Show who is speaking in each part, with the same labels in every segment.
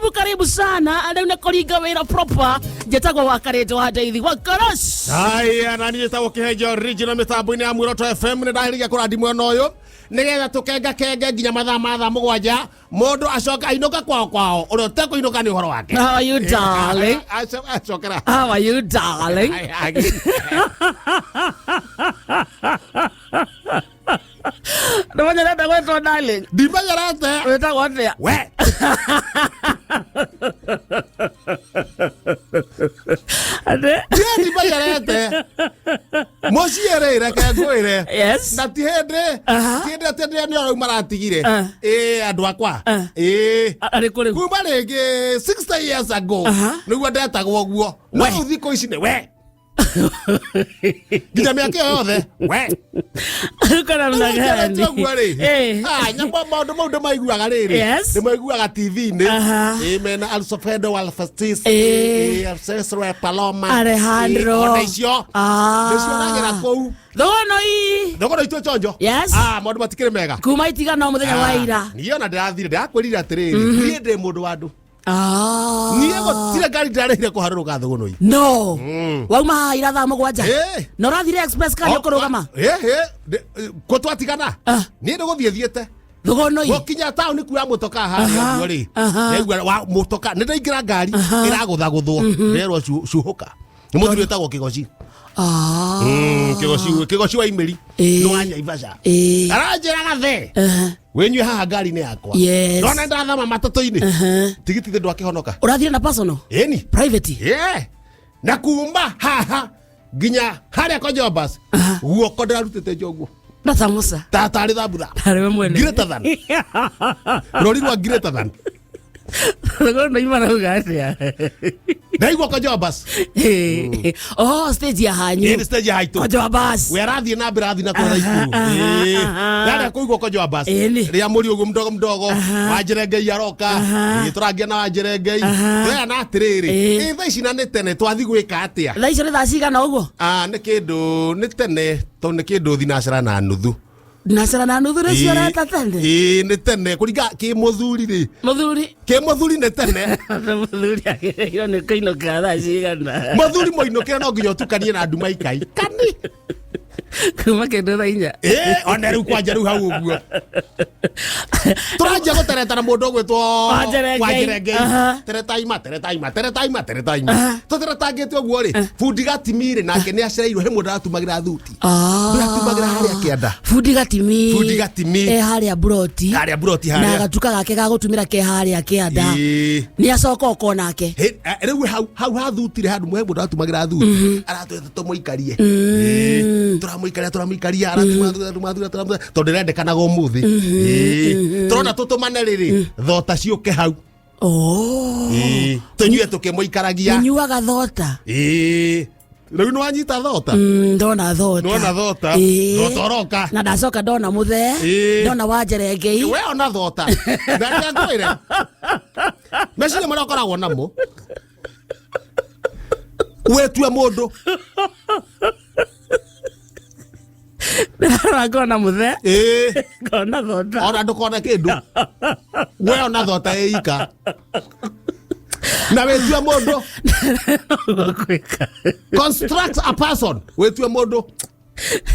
Speaker 1: Karibu karibu sana, rĩu nĩ kũringa wĩra proper. Njĩtagwo wa Karĩndũ wa Ndeithi wa Karas.
Speaker 2: Haya, na niĩ njĩtagwo Kĩhenjo original mĩtambo-inĩ ya Muoroto FM. Nĩ ndahĩrĩria kũrandi mwena ũyũ nĩgetha tũkenga kenge nginya mathaa ma thaa 7, mũndũ acoka ainũka kwao kwao, ũrĩa ũtekũinũka nĩ ũhoro wake.
Speaker 1: How are you, darling?
Speaker 2: Acokera.
Speaker 1: How are you, darling? Ndũmenyerete gwĩtwo darling?
Speaker 2: Ndimenyerete.
Speaker 1: Wĩtagwo atĩa?
Speaker 2: We.
Speaker 1: Atĩ?
Speaker 2: Niĩ ndimenyerete mũciĩ rĩ, reke ngwĩre. Na ti hĩndĩ ti hĩndĩ atĩ ndĩ nĩ arau maratigire. Ĩ andũ akwa. Ĩ.
Speaker 1: Arĩ kũ rĩu?
Speaker 2: Kuma rĩngĩ 60 years ago nĩguo ndetagwo ũguo, no rĩu thikũ ici nĩ we nginya mĩaka ĩyo yothe we.
Speaker 1: Kana mna gani?
Speaker 2: Ũguo rĩ. Ah, nyambo maũndũ mau ndĩmaiguaga rĩrĩ. Ndĩmaiguaga TV-inĩ. Ĩ mena Alfredo Alfastis. Ĩ Alcesro Paloma.
Speaker 1: Alejandro.
Speaker 2: Ĩ, ona icio. Ndĩcionagĩra kũu.
Speaker 1: Thogono ii.
Speaker 2: Thogono itũ chonjo. Ah, maũndũ matikĩrĩ mega.
Speaker 1: Kuma itigana mũthenya wa ira.
Speaker 2: Niĩ ona ndĩrathire ndĩrakwĩrire atĩrĩrĩ, niĩ ndĩ mũndũ wa andũ. Niĩ gũtirĩ ngari ndĩrarĩhire kũharũrũka thũgũnũi.
Speaker 1: No. Wauma haha ira thaa 7. Na ũrathire express kana ũkũrũgama?
Speaker 2: Kũ twatigana? Niĩ nĩ gũthiĩ thiĩte.
Speaker 1: Thũgũnũi.
Speaker 2: Gũkinya taũni kuoya mũtoka harĩa ũguo rĩ. Ndaigua wa mũtoka nĩ ndaingĩra ngari ĩragũthagũthwo. Nderwo cuhũka. Nĩ mũthuri wĩtagwo Kĩgoci. Kĩgoci Kĩgoci wa Imĩri. Nĩ wa Naivasha. Aranjĩra gathe. Wĩnyue haha ngari-inĩ yakwa. Ndona ndathama matatũ-inĩ. Tigiti thĩ ndwakĩhonoka.
Speaker 1: Ũrathire na personal?
Speaker 2: Ĩni.
Speaker 1: Private?
Speaker 2: Yeah. Na kuma haha nginya harĩa kwa Jombas guoko ndĩrarutĩte njoguo.
Speaker 1: Na samosa.
Speaker 2: Ta tarĩ thambutha.
Speaker 1: Tarĩ we mwene.
Speaker 2: Greater than. Rori rwa greater than.
Speaker 1: Thogono imarauga atĩa?
Speaker 2: Ndaigua kwa Jombas.
Speaker 1: Oh, stage ya hanyu.
Speaker 2: Ĩĩ, nĩ stage ya haitũ.
Speaker 1: Kwa Jombas.
Speaker 2: We arathiĩ na mbere athiĩ na kũrĩa thukuru. Rarĩa kũigua kwa Jombas.
Speaker 1: Ĩni.
Speaker 2: Rĩa mũri ũguo mdogo mdogo. Wanjĩre Ngai aroka. Ĩĩ, tũrangia na Wanjĩre Ngai. Tũreyana atĩrĩrĩ. Ĩ thaa ici na nĩ tene twathiĩ gwĩka atĩa?
Speaker 1: Thaa icio nĩ thaa cigana ũguo?
Speaker 2: Ah, nĩ kĩndũ nĩ tene tondũ nĩ kĩndũ thinacara na nuthu.
Speaker 1: Thinacara na nuthu nĩcio ũreta tene?
Speaker 2: Ĩĩ, nĩ tene kũringa kĩ mũthuri rĩ.
Speaker 1: Mũthuri.
Speaker 2: Kĩ mũthuri nĩ tene.
Speaker 1: Mũthuri agĩrĩirwo nĩ kũinũka thaa cigana?
Speaker 2: Mũthuri mũinũkĩre no nginya ũtukanie na nduma ikai. Kani.
Speaker 1: Kuma kĩndũ thaa 4.
Speaker 2: Ĩĩ, ona rĩu kwanja rĩu hau ũguo. Tũranjia gũtereta na mũndũ ũgwĩtwo
Speaker 1: Wanjĩre Ngai.
Speaker 2: Wanjĩre Ngai. Teretaima, teretaima, teretaima, teretaima. Tũteretangĩte ũguo rĩ, bundi gatimi rĩ nake nĩ acereirwo he mũndũ aratumagĩra thuti. Ndũratumagĩra harĩa kĩanda.
Speaker 1: Bundi gatimi.
Speaker 2: Bundi gatimi.
Speaker 1: E harĩa buroti.
Speaker 2: Harĩa buroti
Speaker 1: Na
Speaker 2: harĩa.
Speaker 1: gatuka gake ga gũtumĩra ke harĩa kĩanda.
Speaker 2: Ĩĩ.
Speaker 1: Nĩ acoka oko nake.
Speaker 2: Rĩu hau hau hathutire handũ he mũndũ aratumagĩra thuti. Aratwĩra tũmũikarie. Ĩĩ. Tũramũikaria tũramũikaria aratuma thuti aratuma thuti aratuma tondũ ĩrendekanaga ũmũthĩ. Ĩĩ. Tũrona tũtũmane rĩrĩ thota ciũke hau. Ĩĩ. Tũnyue tũkĩmũikaragia.
Speaker 1: Mũnyuaga thota.
Speaker 2: Ĩĩ. Rĩu nĩ wanyita thota?
Speaker 1: Ndona thota.
Speaker 2: Nĩwona thota?
Speaker 1: Ĩĩ.
Speaker 2: Thota ũroka.
Speaker 1: Na ndacoka ndona mũthee. Ndona Wanjerengei.
Speaker 2: We ona thota. Na reke ngwĩre. Meciria marĩa ũkoragwo namo. Wetue mũndũ.
Speaker 1: Ndĩrarora ngona mũthee. Ngona thota.
Speaker 2: Ona ndũkona kĩndũ. We ona thota ĩ ika. Na wĩtue mũndũ. Construct a person. Wĩtue mũndũ.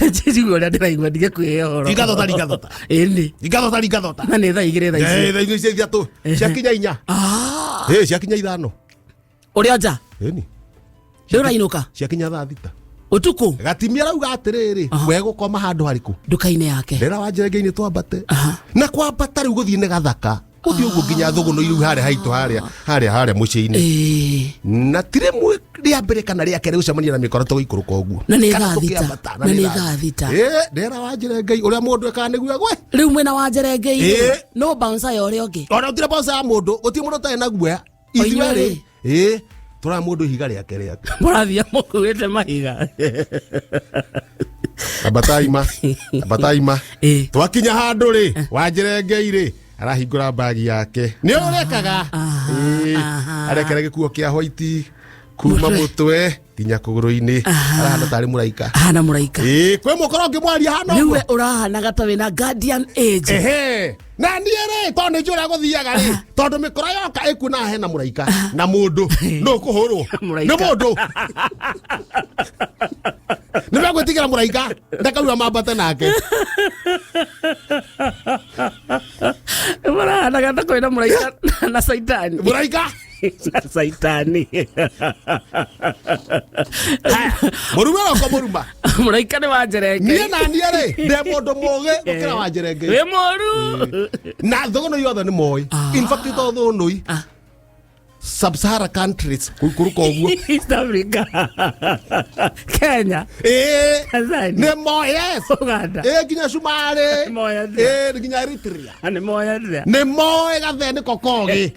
Speaker 1: Njiguo ũrĩa ndĩraigua ndige kwĩhe ũhoro.
Speaker 2: Ringa thota, ringa thota.
Speaker 1: Ĩni.
Speaker 2: Ringa thota, ringa thota.
Speaker 1: Na nĩ thaa 2 thaa ici.
Speaker 2: Thaa 2 cia 3. Ciakinya 4. Ĩĩ, ciakinya 5.
Speaker 1: Ũrĩ o nja?
Speaker 2: Ĩni.
Speaker 1: Rĩu ũrainũka?
Speaker 2: Ciakinya thaa 6.
Speaker 1: Ũtukũ?
Speaker 2: Gatimia arauga atĩrĩrĩ, we gũkoma handũ harĩkũ?
Speaker 1: Nduka-inĩ yake.
Speaker 2: Ndĩra Wanjĩrengei-inĩ twambate. Na kwambata rĩu gũthiĩ nĩ gathaka. Gũthiĩ ũguo nginya thũgũnũ rĩu harĩa haitũ harĩa harĩa harĩa mũciĩ-inĩ. Na ti rĩmwe rĩa mbere kana rĩa kerĩ gũcemania na mĩkora tũgĩikũrũka ũguo.
Speaker 1: Na nĩ
Speaker 2: Kana
Speaker 1: thaa 6.
Speaker 2: tũkĩambata,
Speaker 1: Na nĩ thaa 6.
Speaker 2: Ĩĩ, ndĩra Wanjĩrengei ũrĩa mũndũ ekaga nĩguo gwe.
Speaker 1: Rĩu mwĩna Wanjĩrengei rĩ, no bouncer ya ũrĩa ũngĩ.
Speaker 2: Ona gũtirĩ bouncer ya mũndũ, gũtirĩ mũndũ ũtarĩ na guoya.
Speaker 1: O
Speaker 2: Ithuerĩ,
Speaker 1: inyuerĩ?
Speaker 2: ĩĩ, tũraya mũndũ ihiga rĩake rĩake.
Speaker 1: Mũrathiĩ mũkuĩte mahiga.
Speaker 2: Ambataima, ambataima. Twakinya handũ rĩ, Wanjĩrengei rĩ, arahingũra mbagi yake. Nĩ ũrekaga. Ĩĩ, arekera gĩkuo kĩa white. Kuma
Speaker 1: Mũtwe.
Speaker 2: mũtwe nginya kũgũrũ-inĩ arahana tarĩ mũraika.
Speaker 1: Ahana mũraika.
Speaker 2: Ĩĩ, kwĩ mũkoro ũngĩmwaria hana
Speaker 1: Rĩu
Speaker 2: ũguo.
Speaker 1: we ũrahanaga ta wĩna guardian age.
Speaker 2: Ehe, na niĩ rĩ, tondũ nĩ njũĩ ũrĩa gũthiaga rĩ, tondũ mĩkora yoka ĩkuona hena mũraika na mũndũ nũ kũhũrwo nĩ
Speaker 1: Mũraika.
Speaker 2: Mũndũ nĩ megwĩtigĩra mũraika ndakaura mambate nake.
Speaker 1: Marahanaga ta kwĩna mũraika na caitani.
Speaker 2: Mũraika.
Speaker 1: Na caitani.
Speaker 2: Mũrume roko mũruma.
Speaker 1: Mũraika nĩ wa njerenge.
Speaker 2: Niĩ na niĩ rĩ, ndĩ mũndũ mũgĩ gũkĩra wa njerenge.
Speaker 1: Wĩ mũru.
Speaker 2: Na thũgũnũi yothe nĩ moĩ. In fact, to thũgũnũi, Sub-Sahara countries kũikũrũka ũguo.
Speaker 1: East Africa, Kenya,
Speaker 2: Ĩĩ.
Speaker 1: Tanzania,
Speaker 2: Nĩ moĩ, yes.
Speaker 1: Uganda.
Speaker 2: Ĩĩ, nginya Cumarĩ.
Speaker 1: Nĩ moĩ atĩa?
Speaker 2: Ĩĩ, nginya Eritrea.
Speaker 1: Nĩ moĩ atĩa?
Speaker 2: Nĩ moĩ gathe nĩko kogĩ.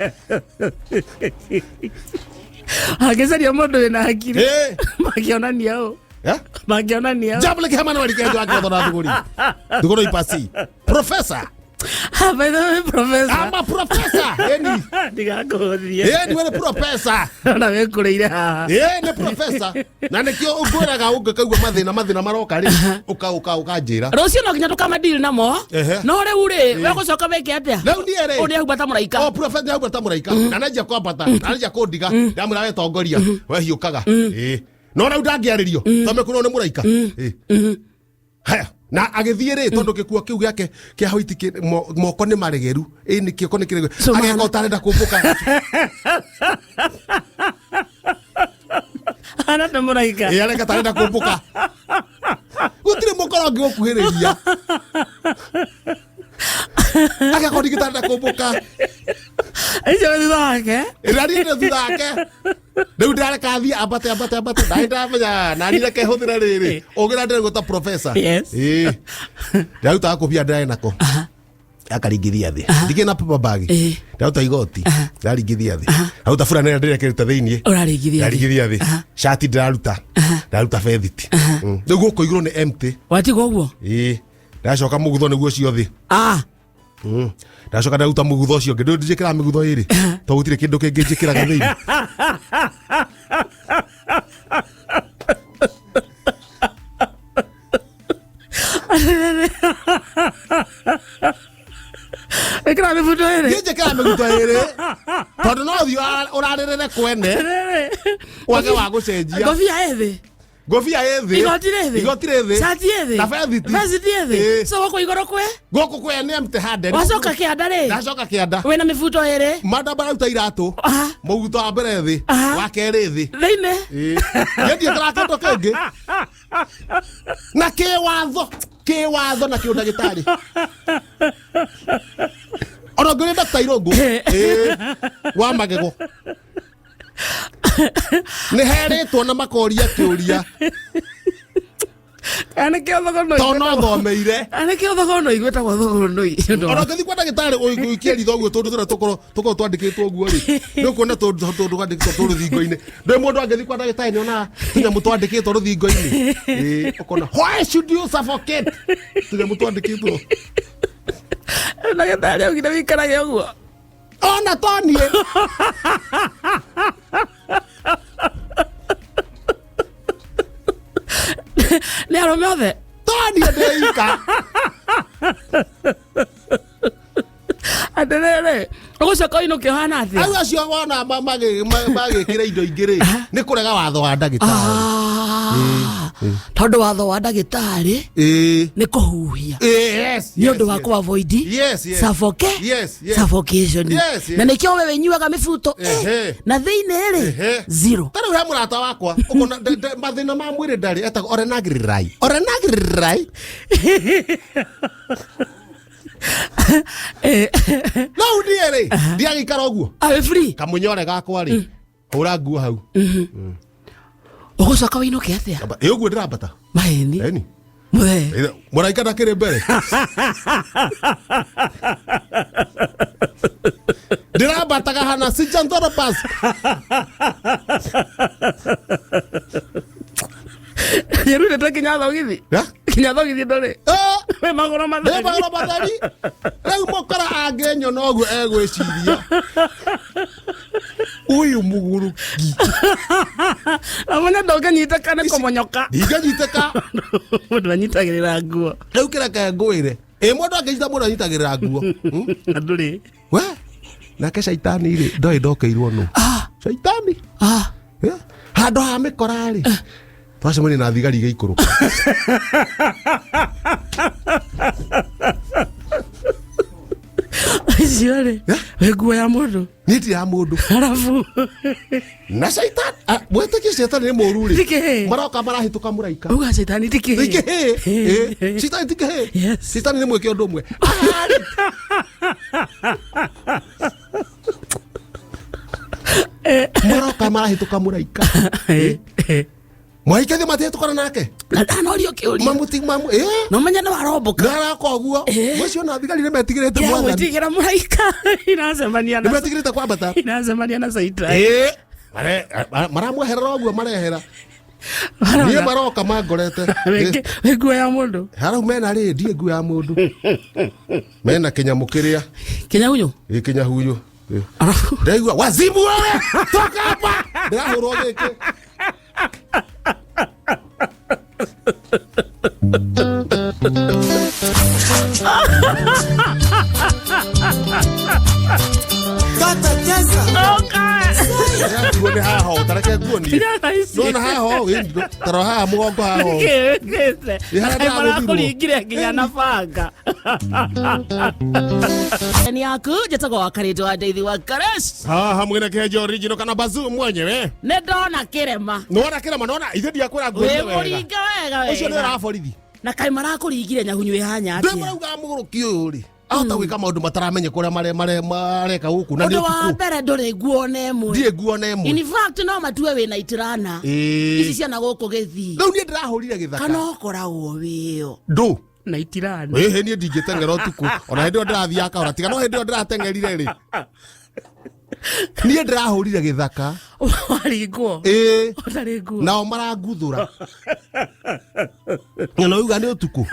Speaker 1: Angĩcaria mũndũ wĩna hakiri
Speaker 2: Ĩĩ.
Speaker 1: mangĩonania ũ?
Speaker 2: Eh?
Speaker 1: Mangĩonania ũ?
Speaker 2: Jambo leke Emmanuel Kenjo akĩrotho na thuguri thuguri ipasi professor.
Speaker 1: Ah, by the way, professor.
Speaker 2: I'm a professor eni.
Speaker 1: Ndigakũhũthie.
Speaker 2: Eni, we nĩ professor.
Speaker 1: Ona wĩkũrĩire haha.
Speaker 2: Ĩ, nĩ professor, na nĩkĩo ngwĩraga ũngĩkaigua mathĩna maroka rĩ, ũkanjĩra.
Speaker 1: Rũciũ no nginya tũkamadili namo.
Speaker 2: Ehe.
Speaker 1: No rĩu rĩ, we gũcoka wĩke atĩa?
Speaker 2: Rĩu niĩ rĩ,
Speaker 1: Ũũ nĩahumba ta mũraika.
Speaker 2: O professor nĩahumba ta mũraika na nanjia kwambata na nanjia kũndiga, ndamwĩra we tongoria, we hiũkaga. Ĩ, no rĩu ndangĩarĩrio tondũ mekũrwo nĩ mũraika. Ĩ. Haya, na agĩthiĩ rĩ, tondũ gĩkuo kĩu gĩake kĩa hoiti moko nĩ maregeru, ĩ nĩ kĩoko nĩ kĩregeru.
Speaker 1: So
Speaker 2: ageka
Speaker 1: mahana-
Speaker 2: ũtarenda kũmbũka.
Speaker 1: Hana ta mũraika.
Speaker 2: Ĩ, areka tarenda kũmbũka, gũtirĩ mũkoro ũngĩgũkuhĩrĩria, agakorwo ningĩ tarenda kũmbũka.
Speaker 1: Icio thutha wake.
Speaker 2: Na niĩ ndĩ thutha wake. Rĩu ndareka athiĩ ambate ambate ambate, ndarĩ ndamenya nani reke hũthĩre rĩrĩ ũgĩ na ndĩrĩgwo ta professor.
Speaker 1: Yes.
Speaker 2: Ĩĩ, ndarutaga kũbia ndĩrarĩ nako akaringithia thĩ, ndigĩ na paper bag. Ndaruta igoti, ndaringithia thĩ, ndaruta burana ĩrĩa ndĩrekĩrĩte thĩiniĩ.
Speaker 1: Ũraringithia thĩ.
Speaker 2: Ndaringithia thĩ. Cati ndĩraruta, ndaruta bethiti. Rĩu gũkũ igũrũ nĩ empty.
Speaker 1: Watigwo ũguo.
Speaker 2: Ĩĩ, ndacoka mũgutho nĩguo ũcio thĩ.
Speaker 1: Ah.
Speaker 2: Ndacoka ndaruta mũgutho ũcio ũngĩ, ndũĩ njĩkĩraga mĩgutho ĩrĩ tondũ gũtirĩ kĩndũ kĩngĩ njĩkĩraga thĩinĩ.
Speaker 1: Ĩkĩra mĩbuto ĩrĩ.
Speaker 2: Niĩ njĩkĩraga mĩgutho ĩrĩ tondũ no ũthiĩ ũrarĩrĩre kwene wage wa gũcenjia.
Speaker 1: Ngobia ĩ thĩ.
Speaker 2: Ngobia ĩ thĩ.
Speaker 1: Igoti rĩ thĩ.
Speaker 2: Igoti rĩ thĩ.
Speaker 1: Cati ĩ thĩ.
Speaker 2: Na bethiti.
Speaker 1: Bethiti ĩ thĩ.
Speaker 2: Ĩĩ.
Speaker 1: So gũkũ igũrũ kwĩ
Speaker 2: gũkũ kwe nĩ empty handed.
Speaker 1: Wacoka kĩanda rĩ?
Speaker 2: Ndacoka kĩanda.
Speaker 1: Wĩna mĩbuto ĩrĩ.
Speaker 2: Mandamba rauta iratũ. Mũguto wa mbere thĩ. Wa kerĩ thĩ.
Speaker 1: Thĩinĩ.
Speaker 2: Ĩĩ. Niĩ ndiĩkĩraga kĩndũ kĩngĩ na kĩwatho, kĩwatho na kĩũndagĩtarĩ, ona ngũrĩ ndakta Irũngũ. Ĩĩ, wa magego nĩ herĩtwo na makoria kĩũria.
Speaker 1: Kana nĩkĩo thogonoi.
Speaker 2: Tondũ no thomeire.
Speaker 1: Kana nĩkĩo thogonoi gwĩtagwo thogonoi.
Speaker 2: Ona ũngĩthiĩ kwa ndagĩtarĩ ũikie ritho ũguo, tũndũ tũrĩa tũkorwo twandĩkĩtwo ũguo rĩ, nĩ ũkuona tũndũ twandĩkĩtwo tũ rũthingo-inĩ. Ndũĩ mũndũ angĩthiĩ kwa ndagĩtarĩ nĩ onaga tũnyamũ twandĩkĩtwo rũthingo-inĩ. Ĩĩ, ũkona "Why should you suffocate?" Tũnyamũ twandĩkĩtwo.
Speaker 1: Ndagĩtarĩ augire wĩikarage ũguo.
Speaker 2: Ona toniĩ.
Speaker 1: Nĩ arũme othe.
Speaker 2: Toniĩ ndĩika.
Speaker 1: Atĩrĩrĩ, ũgũcoka ũinũke ũhana atĩa?
Speaker 2: Au acio wona magĩkĩra indo ingĩ rĩ, nĩ kũrega watho wa ndagĩtarĩ.
Speaker 1: Ah, tondũ watho wa ndagĩtarĩ nĩ kũhuhia.
Speaker 2: Yes.
Speaker 1: Nĩ ũndũ wa kũ avoid suffocation.
Speaker 2: Yes.
Speaker 1: Na nĩkĩo we wĩnyuaga mĩbuto na thĩinĩ rĩ zero.
Speaker 2: Ta rĩu he mũrata wakwa ũkona mathĩna ma mwĩrĩ ndarĩ, etagwo orenagirirai, orenagirirai. No niĩ rĩ, ndiagĩikara ũguo.
Speaker 1: Awe free.
Speaker 2: Kamũnyore gakwa rĩ, hũra nguo hau.
Speaker 1: Ũgũcoka wĩinũke atĩa?
Speaker 2: Ĩ, ũguo ndĩrambata.
Speaker 1: Maheni.
Speaker 2: Eni.
Speaker 1: Mũthee.
Speaker 2: Mũraika ndakĩrĩ mbere, ndĩrambataga hana sijanthoropas.
Speaker 1: Nyerurĩte kinya thogithi. Kinya thogithi ndũrĩ. Wĩ magũrũ matheri.
Speaker 2: Magũrũ matheri. Rĩu mũkora angĩnyona ũguo egwĩciria Ũyũ mũgũrũki.
Speaker 1: Amenya ndũngĩnyitĩka nĩ kũmonyoka.
Speaker 2: Ndingĩnyitĩka.
Speaker 1: Mũndũ anyitagĩrĩra nguo.
Speaker 2: Rĩu kĩreke ngwĩre, ĩ mũndũ angĩnyita mũndũ anyitagĩrĩra nguo.
Speaker 1: Na ndũrĩ.
Speaker 2: We nake caitani rĩ, ndoĩ ndokeirwo nũ caitani. Eh, handũ ha mĩkora rĩ, twacemania na thigari igĩikũrũka.
Speaker 1: Icio rĩ, wĩ nguo ya mũndũ.
Speaker 2: Niĩ ti ya mũndũ.
Speaker 1: Arabu.
Speaker 2: Na caitani, mwĩtĩkie caitani nĩ mũru rĩ.
Speaker 1: Ti kĩhĩĩ.
Speaker 2: Maroka marahĩtũka mũraika.
Speaker 1: Uga caitani ti kĩhĩĩ.
Speaker 2: Ti kĩhĩĩ. Eh, caitani ti kĩhĩĩ.
Speaker 1: Yes.
Speaker 2: Caitani nĩ mwĩke ũndũ ũmwe. Arĩ. Maroka marahĩtũka mũraika. Mwaikathio matihĩtũkana nake.
Speaker 1: Na ndanorio kĩũria.
Speaker 2: Mamuti mamu eh.
Speaker 1: No menye nĩ waromboka.
Speaker 2: Ndaraka ũguo. Mũcio na thigari nĩ metigĩrĩte mwathani.
Speaker 1: Gwĩtigĩra mũraika iracemania
Speaker 2: Nĩ
Speaker 1: na
Speaker 2: metigĩrĩte kwambata.
Speaker 1: iracemania na caitani.
Speaker 2: Eh. Maramweherera ũguo marehera. Niĩ maroka mangorete.
Speaker 1: Wĩ nguo ya mũndũ.
Speaker 2: Harau mena rĩ, ndiĩ nguo ya mũndũ. Mena kĩnyamũ kĩrĩa.
Speaker 1: Kĩnyahunyu?
Speaker 2: Ĩ kĩnyahunyu.
Speaker 1: Arabu.
Speaker 2: Ndaigua wazimu wewe, toka hapa. Ndĩrahũrwo gĩkĩ. Nguo nĩ haha tareke nguonie.
Speaker 1: Tiga ici.
Speaker 2: Nona haha ĩ, taro haha mũgongo haha.
Speaker 1: Nĩkĩ wĩkĩte?
Speaker 2: Ĩ, harĩa ndĩragũthirwo.
Speaker 1: Marakũringire nginya na banga. Ni yaku njĩtagwo wa Karĩndũ wa Ndeithi wa Karesh.
Speaker 2: Haha mwena kĩhenjo original kana bazoo mwenyewe.
Speaker 1: Nĩ ndona kĩrema.
Speaker 2: Nona kĩrema nona ithe ndiakwĩra nguonie
Speaker 1: Wĩ
Speaker 2: wega.
Speaker 1: mũringa wega
Speaker 2: Ũcio nĩ
Speaker 1: wega.
Speaker 2: ũraborithi.
Speaker 1: Na kaĩ marakũringire nyahunyu ĩhanya
Speaker 2: Ndĩ
Speaker 1: atĩa?
Speaker 2: marauga mũgũrũki ũyũ rĩ, ahota gwĩka maũndũ mataramenye kũrĩa mareka gũkũ na nĩ
Speaker 1: Ũndũ wa
Speaker 2: ũtukũ.
Speaker 1: mbere ndũrĩ nguo ona ĩmwe.
Speaker 2: Ndiĩ nguo na ĩmwe.
Speaker 1: In fact no matue wĩna itirana.
Speaker 2: Ĩĩ.
Speaker 1: Ici ciana gũkũ gĩthii.
Speaker 2: Rĩu niĩ ndĩrahũrire gĩthaka.
Speaker 1: Kana ũkoragwo wĩyo.
Speaker 2: Ndũ.
Speaker 1: Na itirana.
Speaker 2: Ĩhĩ niĩ ndingĩteng'era ũtukũ. Ona hĩndĩ ĩyo ndĩrathiaga kahora tiga no hĩndĩ ĩyo ndĩrateng'erire rĩ. Niĩ ndĩrahũrire gĩthaka.
Speaker 1: Waringwo.
Speaker 2: Ĩĩ.
Speaker 1: Ũtarĩ nguo.
Speaker 2: Nao maranguthũra. Na no uga nĩ ũtukũ.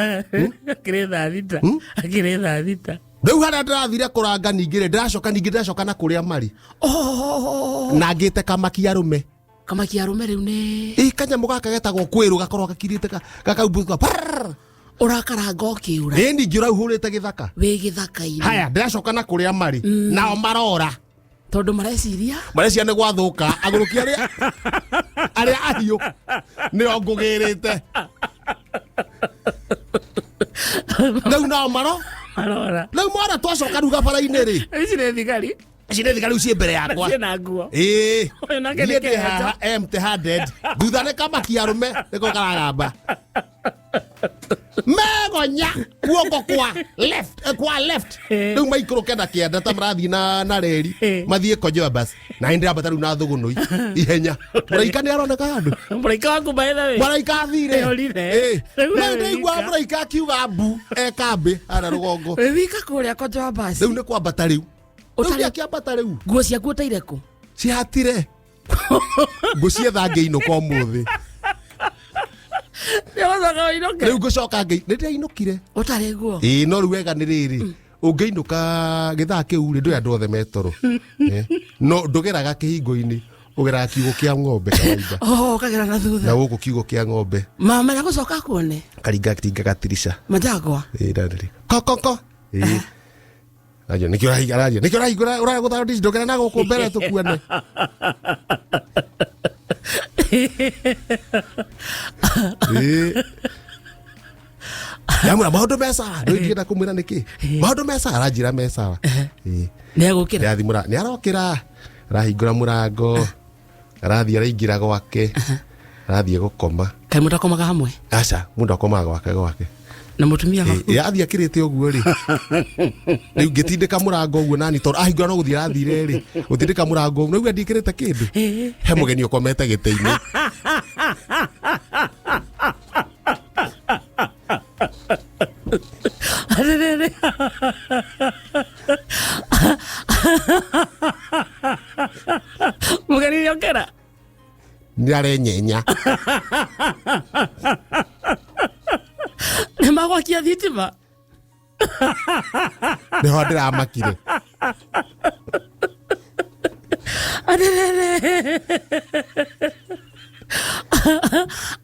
Speaker 1: Akĩrĩ thaa thita. Akĩrĩ thaa thita.
Speaker 2: Rĩu harĩa ndĩrathire kũranga ningĩ rĩ, ndĩracoka ningĩ ndĩracoka na kũrĩa marĩ.
Speaker 1: Oh.
Speaker 2: Na ngĩte kamaki arũme.
Speaker 1: Kamaki arũme rĩu nĩ
Speaker 2: Ĩ kanyamũ gaka getagwo kwĩrũ gakorwo gakirĩte gakaumbũka.
Speaker 1: Ũrakaranga ũkĩũra.
Speaker 2: Ĩ ningĩ ũrauhũrĩte gĩthaka.
Speaker 1: Wĩ gĩthaka-inĩ.
Speaker 2: Haya ndĩracoka na kũrĩa marĩ. Nao marora.
Speaker 1: Tondũ mareciria.
Speaker 2: Mareciria nĩ gwathũka. Agũrũki arĩa arĩa ahiũ nĩo ngũgĩrĩte. Rĩu nao maro.
Speaker 1: Marora.
Speaker 2: Rĩu mora twacoka rĩu gabara-inĩ rĩ.
Speaker 1: Ici nĩ thigari.
Speaker 2: Ici nĩ thigari ciĩ mbere yakwa.
Speaker 1: Ciĩna nguo.
Speaker 2: Ĩĩ.
Speaker 1: Ũyũ nake nĩ
Speaker 2: Niĩ ndĩ
Speaker 1: kĩhenjo.
Speaker 2: haha empty handed. Thutha nĩ kamaki arũme nĩko karagamba. Megonya guoko kwa left, kwa left. Rĩu maikũrũke na kĩanda ta marathiĩ na reri mathiĩ Konyoa bus. Na nĩ ndĩrambata rĩu na thũgũnũi ihenya. Mũraika nĩ aroneka handũ.
Speaker 1: Mũraika waku by the way.
Speaker 2: Mũraika athire.
Speaker 1: Nĩorire.
Speaker 2: Ĩĩ.
Speaker 1: Rĩu
Speaker 2: Rĩu
Speaker 1: we
Speaker 2: ndĩigua
Speaker 1: wika.
Speaker 2: mũraika akiuga mbu e kambĩ harĩa rũgongo.
Speaker 1: Wĩ wika kũrĩa Konyoa bus.
Speaker 2: Rĩu nĩ kwambata rĩu. Rĩu
Speaker 1: Ũtarĩ-
Speaker 2: akĩambata rĩu.
Speaker 1: Nguo ciaku ũteire kũ?
Speaker 2: Cihatire. Ngũcietha ngĩinũka ũmũthĩ.
Speaker 1: Nĩũgũcoka ũinũke?
Speaker 2: Rĩu ngũcoka ngĩ nĩ ndĩrainũkire.
Speaker 1: Ũtarĩ nguo.
Speaker 2: Ĩĩ no rĩu wega nĩ rĩrĩ. Ũngĩinũka gĩthaa kĩu rĩ, ndũĩ andũ othe metoro. No ndũgeraga kĩhingo-inĩ, ũgeraga kiugũ kĩa ng'ombe kawaida.
Speaker 1: Oh, ũkagera na
Speaker 2: Na
Speaker 1: thutha.
Speaker 2: gũkũ kiugũ kĩa ng'ombe.
Speaker 1: Mama nĩagũcoka akuone.
Speaker 2: Karinga tinga gatirica.
Speaker 1: Majagwa.
Speaker 2: Ĩĩ ndarĩrĩ. Ko ko ko. Ĩĩ. Ajo nĩkĩo ũrahinga araria. Nĩkĩo ũrahingũra ũragũtha ndici ndũgere na gũkũ mbere tũkuane. Ĩĩ. Ndamwĩra maũndũ me sawa. Rĩu ingĩenda kũmwĩra nĩkĩ? Maũndũ me sawa aranjĩra me sawa. Ĩĩ.
Speaker 1: Nĩegũkĩra.
Speaker 2: Ndĩrathiĩ mũra nĩ arokĩra arahingũra mũrango arathiĩ araingĩra gwake arathiĩ gũkoma.
Speaker 1: Kaĩ mũtakomaga hamwe?
Speaker 2: Aca mũndũ akomaga gwake gwake.
Speaker 1: Na mũtumia waku?
Speaker 2: Ĩ, athiĩ akĩrĩte ũguo rĩ, rĩu ngĩtindĩka mũrango ũguo nani tondũ ahingũra no gũthiĩ arathire rĩ, gũtindĩka mũrango ũguo rĩu ndiĩkĩrĩte kĩndũ. He mũgeni ũkomete gĩtĩ-inĩ.
Speaker 1: Atĩrĩrĩ. Mũgeni nĩokĩra?
Speaker 2: Nĩ arenyenya.
Speaker 1: Nĩ magwakia thitima?
Speaker 2: Nĩho ndĩramakire.
Speaker 1: Atĩrĩrĩ,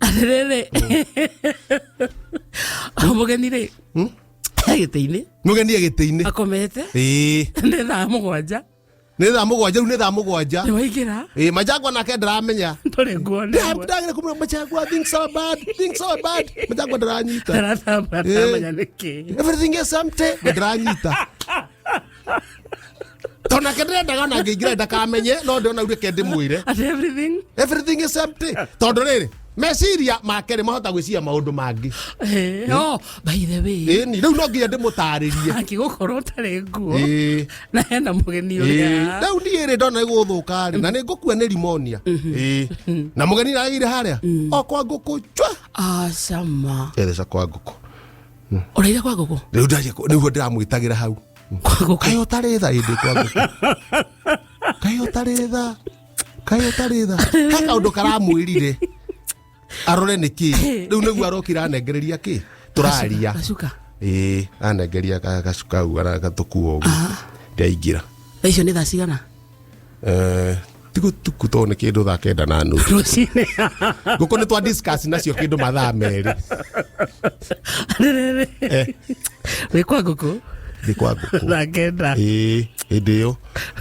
Speaker 1: atĩrĩrĩ, mũgeni rĩ gĩtĩ-inĩ
Speaker 2: Mũgeni e gĩtĩ-inĩ.
Speaker 1: Akomete.
Speaker 2: Ĩĩ.
Speaker 1: Nĩ thaa 7.
Speaker 2: Nĩ thaa 7 rĩu, nĩ thaa 7.
Speaker 1: Nĩ waingĩra.
Speaker 2: Ĩĩ, Majangwa nake ndaramenya.
Speaker 1: Ndũrĩ nguo.
Speaker 2: Ndagĩra kũmwĩra, "Majangwa, things are bad, things are bad." Majangwa ndaranyita.
Speaker 1: Ndaratamba, ndaramenya nĩkĩ.
Speaker 2: Everything is empty. Ndaranyita tondũ nake ndĩrendaga ona ngĩingĩra ndakamenye, no ndĩrona rĩu reke ndĩmwĩre.
Speaker 1: At everything.
Speaker 2: Everything is empty, tondũ rĩrĩ meciria make rĩ mahota gwĩciria maũndũ mangĩ.
Speaker 1: Oh, by the way.
Speaker 2: Ĩni, rĩu no nginya ndĩmũtarĩrie.
Speaker 1: Angĩgũkorwo ũtarĩ nguo
Speaker 2: Ĩĩ.
Speaker 1: na hena mũgeni
Speaker 2: Ĩĩ,
Speaker 1: ũrĩa.
Speaker 2: Rĩu niĩ rĩ ndona gũthũka rĩ na nĩ ngũkua nĩ rimonia. Ĩĩ. Na mũgeni nagĩire harĩa o kwa ngũkũ chwa.
Speaker 1: Acama.
Speaker 2: Etheca kwa ngũkũ.
Speaker 1: Ũraire kwa ngũkũ?
Speaker 2: Rĩu ndaria nĩguo ndĩramwĩtagĩra hau.
Speaker 1: Kwa ngũkũ.
Speaker 2: Kaĩ ũtarĩ tha ĩndĩ kwa ngũkũ, kaĩ ũtarĩ tha, kaĩ ũtarĩ tha. He kaũndũ karamwĩrire arore nĩ kĩ rĩu nĩguo arokire anengereria kĩ tũraria.
Speaker 1: Gacuka.
Speaker 2: Ĩĩ, anengeria gacuka au gatũkuo ũguo ndaingĩra.
Speaker 1: Thaa icio nĩ thaa cigana?
Speaker 2: Eh, tigo tuku tondũ nĩ kĩndũ thaa 9:30.
Speaker 1: Rũcinĩ.
Speaker 2: Ngũkũ nĩ twa discuss nacio kĩndũ mathaa 2.
Speaker 1: Atĩrĩrĩ, wĩ kwa ngũkũ.
Speaker 2: Ndĩ kwa ngũkũ.
Speaker 1: Thaa 9.
Speaker 2: Ĩĩ, hĩndĩ ĩyo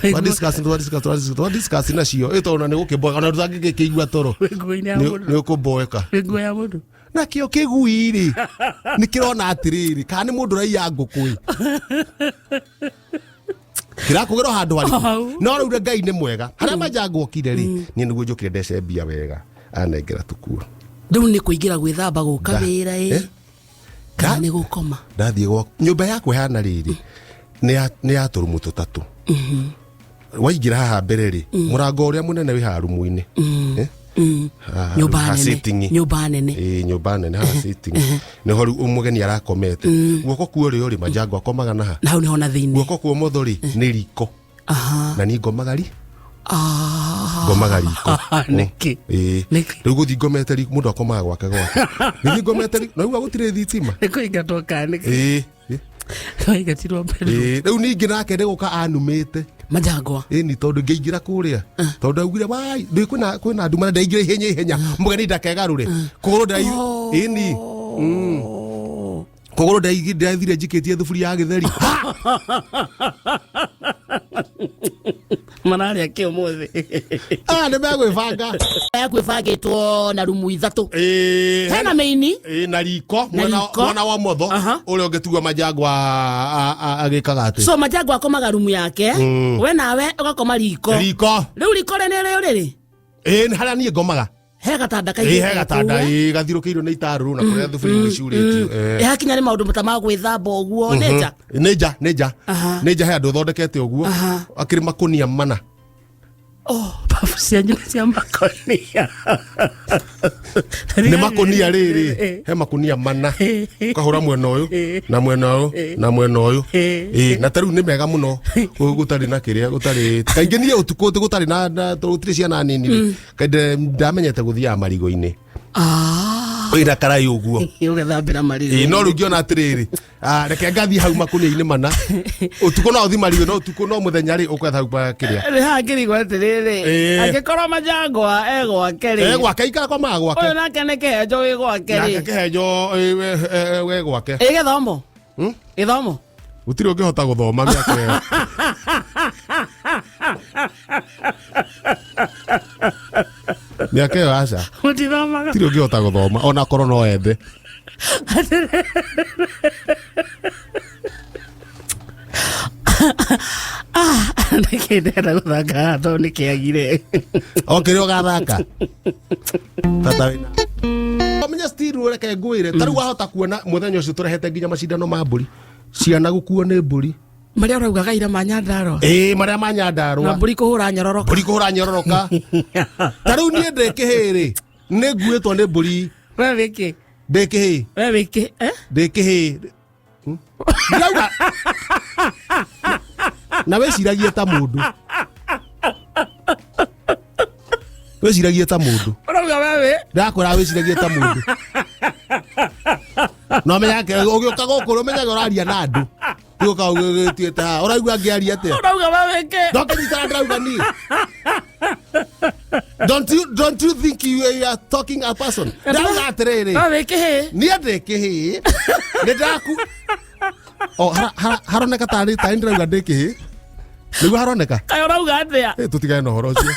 Speaker 1: Wĩ
Speaker 2: twa discuss, twa discuss, twa discuss, twa discuss nacio ĩ tondũ na nĩ gũkĩmboeka ona tũtangĩkĩigua toro.
Speaker 1: Wĩ nguo-inĩ ya mũndũ.
Speaker 2: Nĩ ũkũmboeka.
Speaker 1: Wĩ nguo ya mũndũ.
Speaker 2: Nakĩo kĩgui rĩ nĩ kĩrona atĩrĩrĩ, kana nĩ mũndũ ũraiya ngũkũ ĩ kĩrakũgĩra o handũ harĩkũ.
Speaker 1: Hau.
Speaker 2: No rĩu Ngai nĩ mwega, harĩa Majangwa okire rĩ, niĩ nĩguo njũkire ndece mbia wega anengera tũkuo.
Speaker 1: Rĩu nĩ kũingĩra gwĩthamba gũka wĩra ĩ
Speaker 2: Eh?
Speaker 1: kana nĩ gũkoma?
Speaker 2: Ndathiĩ gwa nyũmba yakwa ĩhana rĩrĩ, nĩ ya tũrumu tũtatũ. Waingĩra haha mbere rĩ, mũrango ũrĩa mũnene wĩ haha rumu-inĩ. Eh? Haha-
Speaker 1: Nyũmba
Speaker 2: haha
Speaker 1: nene.
Speaker 2: sitting.
Speaker 1: Nyũmba nene.
Speaker 2: Ĩĩ, nyũmba nene haha sitting nĩho rĩu mũgeni arakomete. Guoko kuo rĩo rĩ, Majangwa akomaga naha.
Speaker 1: Na hau nĩho na thĩinĩ.
Speaker 2: Guoko kwa ũmotho rĩ nĩ riko. Na niĩ ngomaga ri ngomaga riko.
Speaker 1: Nĩkĩ?
Speaker 2: Ĩĩ.
Speaker 1: Nĩkĩ?
Speaker 2: Rĩu gũthiĩ ngomete riko, mũndũ akomaga gwake gwake, gũthiĩ ngomete riko na rĩu gũtirĩ thitima.
Speaker 1: Nĩ kũingatwo kana nĩkĩ?
Speaker 2: Ĩĩ.
Speaker 1: Waingatirwo mbere.
Speaker 2: Ĩĩ, rĩu ningĩ nake nĩ gũka anumĩte.
Speaker 1: Majangwa.
Speaker 2: Ĩni, tondũ ngĩingĩra kũrĩa, tondũ augire wai ndĩ kwĩna nduma na ndaingĩra ihenya ihenya mũgeni ndakegarũre kũgũrũ ndai ĩni kũgũrũ ndaithire njikĩtie thuburia ya gĩtheri.
Speaker 1: Mararĩa kĩ ũmũthĩ?
Speaker 2: Ah, nĩ megwĩbanga.
Speaker 1: Yaku ĩbangĩtwo na rumu ithatũ.
Speaker 2: Ĩĩ,
Speaker 1: hena mĩini.
Speaker 2: Ĩĩ, na riko.
Speaker 1: Na riko.
Speaker 2: Mwena wa motho ũrĩa ũngĩtigua Majangwa agĩkaga atĩ.
Speaker 1: So Majangwa akomaga rumu yake, we nawe ũgakoma riko.
Speaker 2: Riko.
Speaker 1: Rĩu riko rĩ nĩ rĩ?
Speaker 2: Ĩĩ, nĩ harĩa niĩ ngomaga.
Speaker 1: He gatanda.
Speaker 2: Ĩĩ, he gatanda, ĩĩ, gathirũkĩirio nĩ itarũrũ na kũrĩa thuburia imwe icurĩtio.
Speaker 1: Ĩ hakinya nĩ maũndũ ta ma gwĩthamba ũguo nĩ nja?
Speaker 2: Nĩ nja, nĩ nja. Nĩ nja, he andũ thondekete ũguo akĩrĩ makũnia mana.
Speaker 1: Oh, babu cianyu nĩ cia makonia.
Speaker 2: Nĩ makũnia rĩrĩ, he makũnia mana ũkahũra mwena ũyũ na mwena ũyũ na mwena ũyũ. Ĩĩ, na ta rĩu nĩ mega mũno gũtarĩ na kĩrĩa gũtarĩ kaingĩ niĩ ũtukũ gũtarĩ na tondũ gũtirĩ ciana nini rĩ, kaingĩ ndamenyete gũthiaga marigo-inĩ wĩna karai ũguo.
Speaker 1: Ũgethambĩra marigũ.
Speaker 2: Ĩĩ, no rĩu ngĩona atĩrĩrĩ, ah, reke ngathiĩ hau makũnia-inĩ mana ũtukũ no ũthi marigũ no ũtukũ, no mũthenya rĩ ũkwetha hau kĩrĩa.
Speaker 1: Nĩ hangĩrigwo atĩrĩrĩ, angĩkorwo Majangwa e gwake rĩ.
Speaker 2: E gwake, ikara komaga gwake.
Speaker 1: Ũyũ nake nĩ kĩhenjo wĩ gwake
Speaker 2: Nake
Speaker 1: rĩ.
Speaker 2: kĩhenjo we gwake.
Speaker 1: Ĩ gĩthomo, gĩthomo.
Speaker 2: Gũtirĩ ũngĩhota gũthoma mĩaka ĩyo. Mĩaka ĩyo aca.
Speaker 1: Mũtithomaga.
Speaker 2: Gũtirĩ ũngĩhota gũthoma ona korwo no ende.
Speaker 1: Nĩkĩ ndĩrenda gũthaka haha tondũ nĩkĩagire.
Speaker 2: O kĩrĩa ũgathaka tata wĩna ũmenye still, reke ngwĩre, ta rĩu wahota kuona mũthenya ũcio tũrehete nginya macindano ma mbũri, ciana gũkuo nĩ mbũri.
Speaker 1: Marĩa ũraugaga ira ma Nyandarũa?
Speaker 2: Ĩĩ, marĩa ma Nyandarũa.
Speaker 1: Na mbũri kũhũra nyororoka.
Speaker 2: Mbũri kũhũra nyororoka. Ta rĩu niĩ ndĩ kĩhĩĩ rĩ, nĩ nguĩtwo nĩ mbũri.
Speaker 1: We wĩkĩ?
Speaker 2: Ndĩ kĩhĩĩ.
Speaker 1: We wĩkĩ, eh?
Speaker 2: Ndĩ kĩhĩĩ. Ndĩrauga na wĩciragie ta mũndũ, wĩciragie ta mũndũ.
Speaker 1: Ũrauga we wĩ
Speaker 2: Ndakwĩra wĩciragie ta mũndũ no menyake ũgĩũka gũkũ ũmenyage ũraria na andũ, ũgĩũka ũgĩtuĩte haha ũraigua ngĩaria atĩa.
Speaker 1: Ũrauga we wĩkĩ?
Speaker 2: Ndokĩnyitana, ndĩrauga niĩ. Don't you think you are talking a person? Ndauga atĩrĩrĩ,
Speaker 1: No wĩ kĩhĩ.
Speaker 2: Niĩ ndĩ kĩhĩ, nĩ ndaku o haroneka tarĩ tarĩ ndĩrauga ndĩ kĩhĩ, nĩguo haroneka.
Speaker 1: Kaĩ ũrauga atĩa?
Speaker 2: Eh, tũtigane na ũhoro ũcio.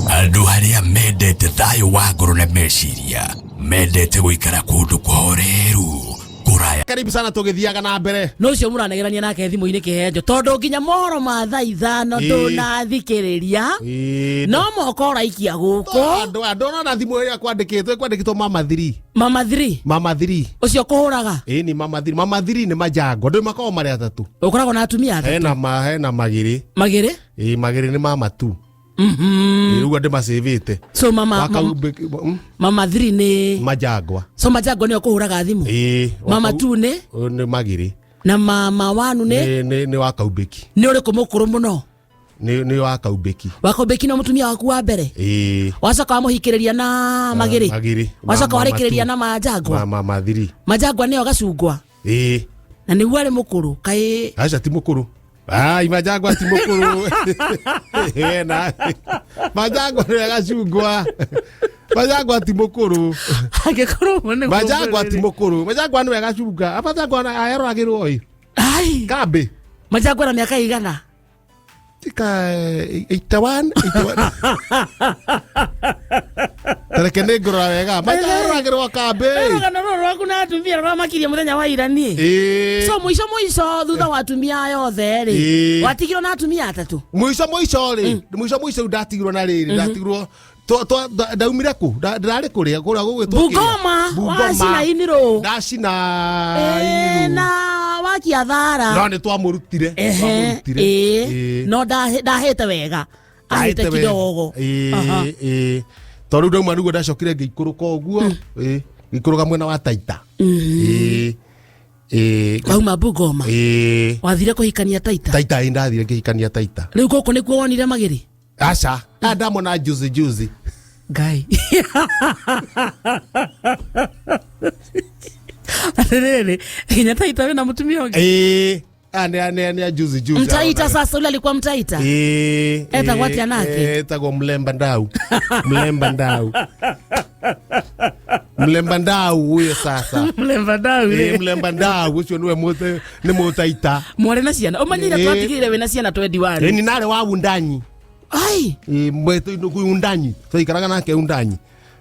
Speaker 3: Andũ arĩa mendete thayũ wa ngoro na meciria, mendete gũikara kũndũ kũhoreru kũraya.
Speaker 2: Karibu sana, tũgĩthiaga na mbere.
Speaker 1: No ũcio mũranegerania nake thimũ-inĩ kĩhenjo, tondũ nginya mohoro ma thaa 5 ndũnathikĩrĩria. No moko ũraikia gũkũ.
Speaker 2: Andũ andũ ona thimũ ĩrĩa kwandĩkĩtwo mama 3.
Speaker 1: Mama 3.
Speaker 2: Mama 3.
Speaker 1: Ũcio kũhũraga.
Speaker 2: Ĩĩ, ni mama 3. Mama 3 nĩ majango, ndũ makoragwo marĩ atatũ.
Speaker 1: Ũkoragwo na atumia atatu.
Speaker 2: Hena magĩrĩ.
Speaker 1: Magĩrĩ.
Speaker 2: Ĩĩ, magĩrĩ nĩ mama 2. Rĩu andũ macĩvĩte.
Speaker 1: So mama mama 3 nĩ
Speaker 2: Majangwa.
Speaker 1: So majangwa nĩyo kũhũraga thimũ.
Speaker 2: Ĩĩ.
Speaker 1: Mama 2 nĩ?
Speaker 2: Nĩ magĩrĩ.
Speaker 1: Na mama 1 nĩ?
Speaker 2: Nĩ wa kaumbĩki.
Speaker 1: Nĩ ũrĩkũ mũkũrũ mũno?
Speaker 2: Nĩ wa kaumbĩki.
Speaker 1: Wakaumbĩki no mũtumia waku wa mbere?
Speaker 2: Ĩĩ.
Speaker 1: Wacoka wamũhikĩrĩria na magĩrĩ?
Speaker 2: Magĩrĩ.
Speaker 1: Wacoka warĩkĩrĩria na majangwa?
Speaker 2: Mama 3.
Speaker 1: Majangwa nĩyo gacungwa?
Speaker 2: Ĩĩ.
Speaker 1: Na nĩguo arĩ mũkũrũ kaĩ?
Speaker 2: Aca, ti mũkũrũ. Ai, majangwa ti mũkũrũ. Ena majangwa nĩwe gacungwa, majangwa ti mũkũrũ.
Speaker 1: Angĩkorwo ũguo nĩguo.
Speaker 2: Majangwa ti mũkũrũ, majangwa nĩwe gacunga, majangwa aeroragĩrwo ĩ.
Speaker 1: Ai.
Speaker 2: Kambĩ.
Speaker 1: Majangwa na mĩaka igana?
Speaker 2: Tika 81, 81. Tareke nĩ ngũrora wega, majangwa aeroragĩrwo kambĩ.
Speaker 1: Rũgano rũrũ rwaku na atumia rũramakirie mũthenya wa ira niĩ.
Speaker 2: Ĩĩ.
Speaker 1: So mũico mũico, thutha wa atumia aya othe rĩ,
Speaker 2: Ĩĩ.
Speaker 1: watigirwo na atumia atatũ?
Speaker 2: Mũico mũico rĩ, mũico mũico rĩu ndatigirwo na rĩrĩ, ndatigirwo ndaumire kũ? Ndĩrarĩ kũrĩa kũrĩa gũgwĩtwo kĩrĩa?
Speaker 1: Bungoma.
Speaker 2: Bungoma.
Speaker 1: Wacina inirũ.
Speaker 2: Ndacina
Speaker 1: Ĩĩ,
Speaker 2: inirũ.
Speaker 1: Na wakia thara.
Speaker 2: No nĩ twamũrutire.
Speaker 1: Ehe.
Speaker 2: Twamũrutire.
Speaker 1: Ĩĩ.
Speaker 2: Ĩĩ.
Speaker 1: No ndahĩte wega, ahĩte
Speaker 2: Ndahĩte wega.
Speaker 1: kidogo.
Speaker 2: Ĩĩ, ĩĩ. Tondũ rĩu ndauma nĩguo ndacokire ngĩikũrũka ũguo. Ĩĩ, ngĩikũrũka mwena wa Taita. Ĩĩ, ĩĩ.
Speaker 1: Wauma Bungoma?
Speaker 2: Ĩĩ.
Speaker 1: Wathire kũhikania Taita?
Speaker 2: Taita, ĩĩ, ndathire ngĩhikania Taita.
Speaker 1: Rĩu gũkũ nĩkuo wonire magĩrĩ?
Speaker 2: Aca, aya ndamona juzi juzi.
Speaker 1: Ngai, atĩrĩrĩ, nginya Taita wĩna mũtumia ũngĩ?
Speaker 2: Ĩĩ, aya nĩ a juzi juzi.
Speaker 1: Mtaita sasa, ule alikuwa Mtaita?
Speaker 2: Ĩĩ.
Speaker 1: Etagwo atĩa nake?
Speaker 2: Etagwo Mlemba Ndau, Mlemba Ndau, Mlemba Ndau huyo sasa.
Speaker 1: Mlemba Ndau.
Speaker 2: Ĩĩ, Mlemba Ndau ũcio nĩwe nĩ mũtaita.
Speaker 1: Mwarĩ na ciana ũmanyire?
Speaker 2: Ĩĩ.
Speaker 1: Twatigire wĩna ciana 21.
Speaker 2: Ĩĩ, ni narĩ wa Wundanyi.
Speaker 1: Ai.
Speaker 2: Ĩĩ, Wundanyi twaikaraga nake Wundanyi.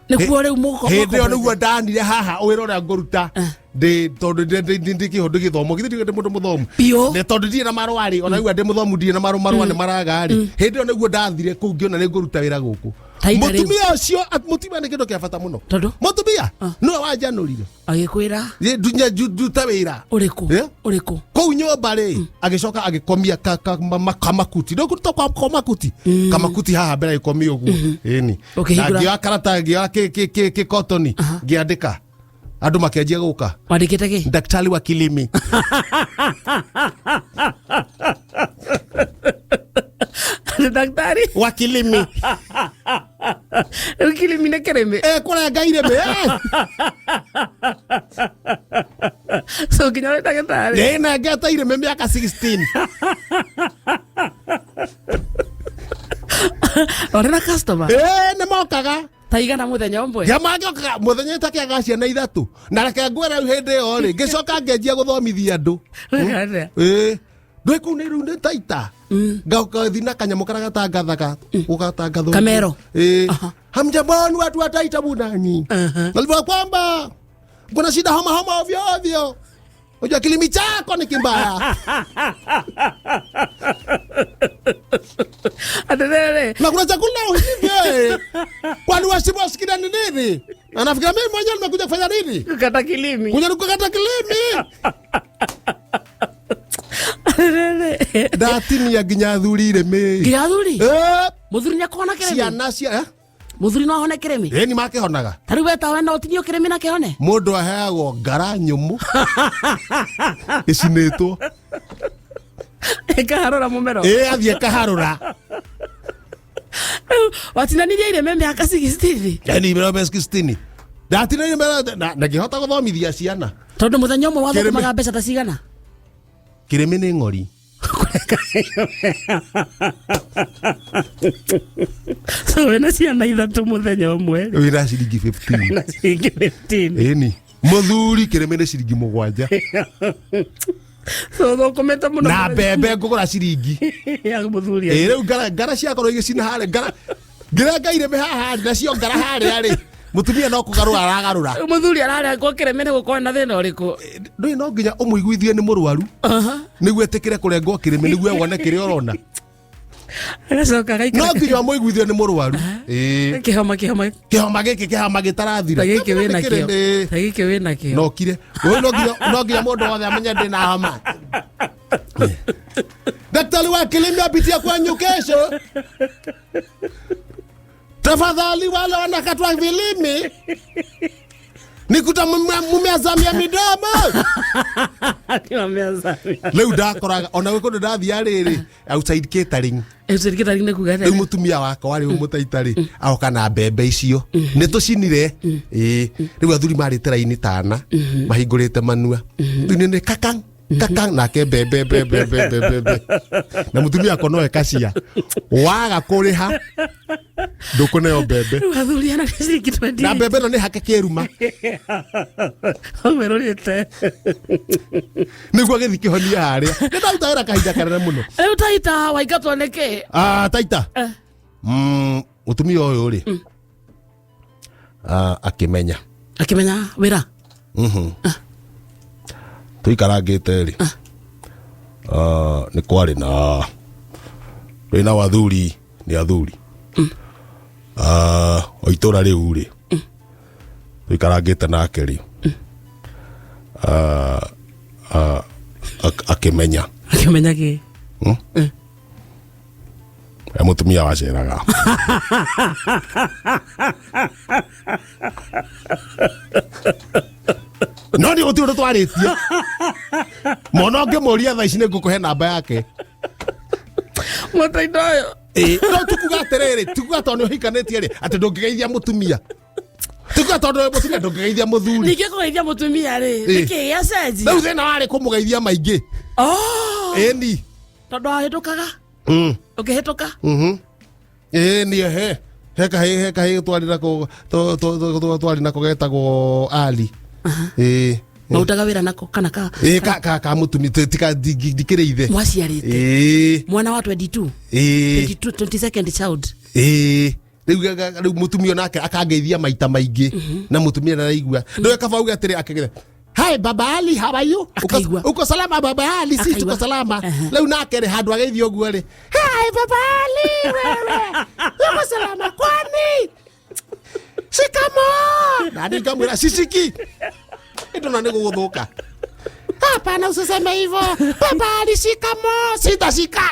Speaker 1: Nĩkuo rĩu mũko
Speaker 2: Hĩndĩ ĩyo nĩguo ndanire haha wĩra ũrĩa ngũruta ndĩ tondũ ndĩ ndĩ gĩthomo githĩ ndĩ mũndũ mũthomu.
Speaker 1: Biũ.
Speaker 2: Nĩ tondũ ndirĩ na marũa rĩ, ona rĩu ndĩ mũthomu, ndirĩ na marũa, marũa nĩ maraga rĩ, hĩndĩ ĩyo nĩguo ndathire kũu ngĩona nĩ ngũruta wĩra gũkũ.
Speaker 1: Taita rĩu.
Speaker 2: Mũtumia ũcio mũtumia nĩ kĩndũ kĩa bata mũno.
Speaker 1: Tondũ?
Speaker 2: Mũtumia nĩwe wanjanũrire.
Speaker 1: Agĩkwĩra?
Speaker 2: Nduta wĩra.
Speaker 1: Ũrĩkũ?
Speaker 2: Eh?
Speaker 1: Ũrĩkũ?
Speaker 2: Kũu nyũmba rĩ, agĩcoka agĩkomia kamakuti, ndũkũruta kwa kamakuti, kamakuti haha mbere, agĩkomia ũguo, ĩni.
Speaker 1: Ũkĩhingũra-
Speaker 2: Na ngĩoya karata, ngĩoya kĩkotoni, ngĩandĩka, andũ makĩanjia gũka.
Speaker 1: Wandĩkĩte kĩ?
Speaker 2: Daktari wa kilimi.
Speaker 1: Daktari
Speaker 2: wa kilimi.
Speaker 1: Rĩu kilimi nĩ kĩrĩmĩ?
Speaker 2: Eh, kũrenga irĩmĩ, eh.
Speaker 1: So nginya wĩ ndagĩtarĩ?
Speaker 2: Ĩ, nengete irĩmĩ mĩaka 16.
Speaker 1: Warĩ na customer?
Speaker 2: Ĩ, nĩ mokaga.
Speaker 1: Ta igana mũthenya ũmwe?
Speaker 2: Mangĩokaga mũthenya ĩtakĩaga ciana ithatũ, na reke ngwĩre, rĩu hĩndĩ ĩyo rĩ, ngĩcoka ngĩanjia gũthomithia andũ.
Speaker 1: Wĩka atĩa?
Speaker 2: Ĩ, ndwĩ kũu nĩ rĩu nĩ Taita, ngathi na kanyamũ karĩa gatangathaga gũgatangathwo.
Speaker 1: Kamero.
Speaker 2: Ĩ, hamjamboni watu wa Taita bunani, nalijua kwamba kuna shida homa homa ovyo ovyo, unajua kilimi chako ni kimbaya.
Speaker 1: Atĩrĩrĩ.
Speaker 2: Na kuna chakula hivyo, kwani wasikia ni nini? Anafikiria mimi mwenyewe nimekuja kufanya nini?
Speaker 1: Kukata kilimi.
Speaker 2: Kuja kukata kilimi.
Speaker 1: Atĩrĩrĩ.
Speaker 2: Ndatinia nginya athuri irĩmĩ.
Speaker 1: Nginya athuri?
Speaker 2: Eh.
Speaker 1: Mũthuri nĩ akona kĩrĩmĩ?
Speaker 2: Ciana cia, eh?
Speaker 1: Mũthuri no ahone kĩrĩmĩ?
Speaker 2: Ĩ, nĩ makĩhonaga.
Speaker 1: Ta rĩu wetawe no ũtinio kĩrĩmĩ na kĩhone?
Speaker 2: Mũndũ aheagwo ngara nyũmũ ĩcinĩtwo.
Speaker 1: Ĩkaharũra mũmero.
Speaker 2: Ĩ, athiĩ kaharũra.
Speaker 1: Rĩu watinanirie irĩmĩ mĩaka 60?
Speaker 2: Yani mĩrongo 60 ndatinanirie na ngĩhota gũthomithia ciana.
Speaker 1: Tondũ mũthenya ũmwe
Speaker 2: Kĩrĩmĩ.
Speaker 1: wathũkũmaga mbeca ta cigana?
Speaker 2: Kĩrĩmĩ nĩ ng'ori.
Speaker 1: So wĩna ciana ithatũ mũthenya ũmwe rĩ.
Speaker 2: Wĩna ciringi 15.
Speaker 1: Na ciringi 15.
Speaker 2: Ĩni mũthuri kĩrĩmĩ nĩ ciringi 7.
Speaker 1: So thũkũmĩte mũno.
Speaker 2: Na mbembe ngũgũra ciringi.
Speaker 1: Ya mũthuri.
Speaker 2: Ĩ rĩu ngara ngara ciakorwo igĩcina harĩa ngara ngĩrenga irĩmĩ haha rĩ, nacio ngara harĩa rĩ, mũtumia no kũgarũra aragarũra.
Speaker 1: Rĩu mũthuri ararĩa ngwo kĩrĩmĩ nĩ gũkorwo na thĩna ũrĩkũ?
Speaker 2: Ndũĩ no nginya ũmũiguithie nĩ mũrwaru nĩguo etĩkĩre kũrengwo kĩrĩmĩ nĩguo wone kĩrĩa ũrona.
Speaker 1: Agacoka agaikara.
Speaker 2: No nginya ũmũiguithie nĩ mũrwaru. Ĩĩ.
Speaker 1: Kĩhoma kĩhoma.
Speaker 2: Kĩhoma gĩkĩ kĩhoma gĩtarathira.
Speaker 1: Ta gĩkĩ wĩna kĩo.
Speaker 2: Kĩrĩmĩ.
Speaker 1: Ta gĩkĩ wĩna kĩo.
Speaker 2: Nokire. Ũyũ no nginya mũndũ wothe amenye ndĩna homa. Daktari wa kilimi apitia kwenyu kesho. Tafadhali wale wanakatwa vilimi nikuta mumeazamia midomo.
Speaker 1: Wameazamia.
Speaker 2: Rĩu ndakoraga ona gwĩ kũndũ ndathiaga rĩrĩ outside catering.
Speaker 1: Outside catering nĩ kuga atĩa?
Speaker 2: Rĩu mũtumia wakwa rĩu mũtaita rĩ agoka na mbembe icio nĩ tũcinire. Ĩĩ rĩu athuri marĩte raini tana mahingũrĩte manua. Rĩu nĩ kakang kakang nake mbembe mbembe mbembe mbembe na mũtumia wakwa no ekacia waga kũrĩha ndũkũneo mbembe.
Speaker 1: Rĩu athuri ana nĩ ciringi 20.
Speaker 2: Na mbembe ĩno nĩ hake kĩruma.
Speaker 1: Hau ĩrũrĩte.
Speaker 2: Nĩguo gĩthi kĩhonie harĩa. Nĩ ndaruta wĩra kahinda kanene mũno.
Speaker 1: Rĩu Taita waingatwo nĩkĩ?
Speaker 2: Ah, Taita. Mũtumia ũyũ rĩ akĩmenya.
Speaker 1: Akĩmenya wĩra?
Speaker 2: Tũikarangĩte rĩ. Nĩ kwarĩ na rĩ na athuri nĩ athuri. O itũra rĩu rĩ tũikarangĩte nake rĩ akĩmenya.
Speaker 1: Akĩmenya kĩ?
Speaker 2: Mũtumia waceraga. No nĩ gũtirĩ ũndũ twarĩtie. Mwana ũngĩmũria thaa ici nĩ ngũkũhe namba yake.
Speaker 1: Mũtaita ũyũ.
Speaker 2: Ĩĩ, no tukuga atĩrĩrĩ, tukuga tondũ nĩ ũhikanĩtie rĩ, atĩ ndũngĩgeithia mũtumia. Tukuga tondũ wĩ mũtumia ndũngĩgeithia mũthuri.
Speaker 1: Ningĩ kũgeithia mũtumia rĩ, nĩkĩ gĩacenjia?
Speaker 2: Rĩu thĩna warĩ kũmũgeithia maingĩ. Ĩni.
Speaker 1: Tondũ ahĩtũkaga? Ũkĩhĩtũka?
Speaker 2: Ĩni, ehe. He kahĩĩ, he kahĩĩ twarĩ nako, twarĩ nako getagwo Ali. Ĩĩ.
Speaker 1: Mautaga wĩra nako kana ka?
Speaker 2: Ĩĩ, ka mũtumia, tika ndikĩrĩ ithe.
Speaker 1: Mwaciarĩte.
Speaker 2: Ĩĩ.
Speaker 1: Mwana wa 22.
Speaker 2: Ĩĩ.
Speaker 1: 22, 22nd child.
Speaker 2: Ĩĩ. Rĩu mũtumia nake akangeithia maita maingĩ na mũtumia ndaraigua. Ndũĩ kaba auge atĩrĩ akĩgeria. Hi Baba Ali, how are you?
Speaker 1: Akaigua.
Speaker 2: Uko salama Baba Ali? Si tuko
Speaker 1: Akaigua.
Speaker 2: salama. Rĩu nake rĩ handũ ageithio ũguo rĩ. Hi Baba Ali, wewe. Uko salama kwani? Shikamoo. Na niĩ ngamwĩra sisiki. Ndona nĩ gũgũthũka. Hapana, usiseme hivyo. Baba Ali, shikamoo. Sitashika.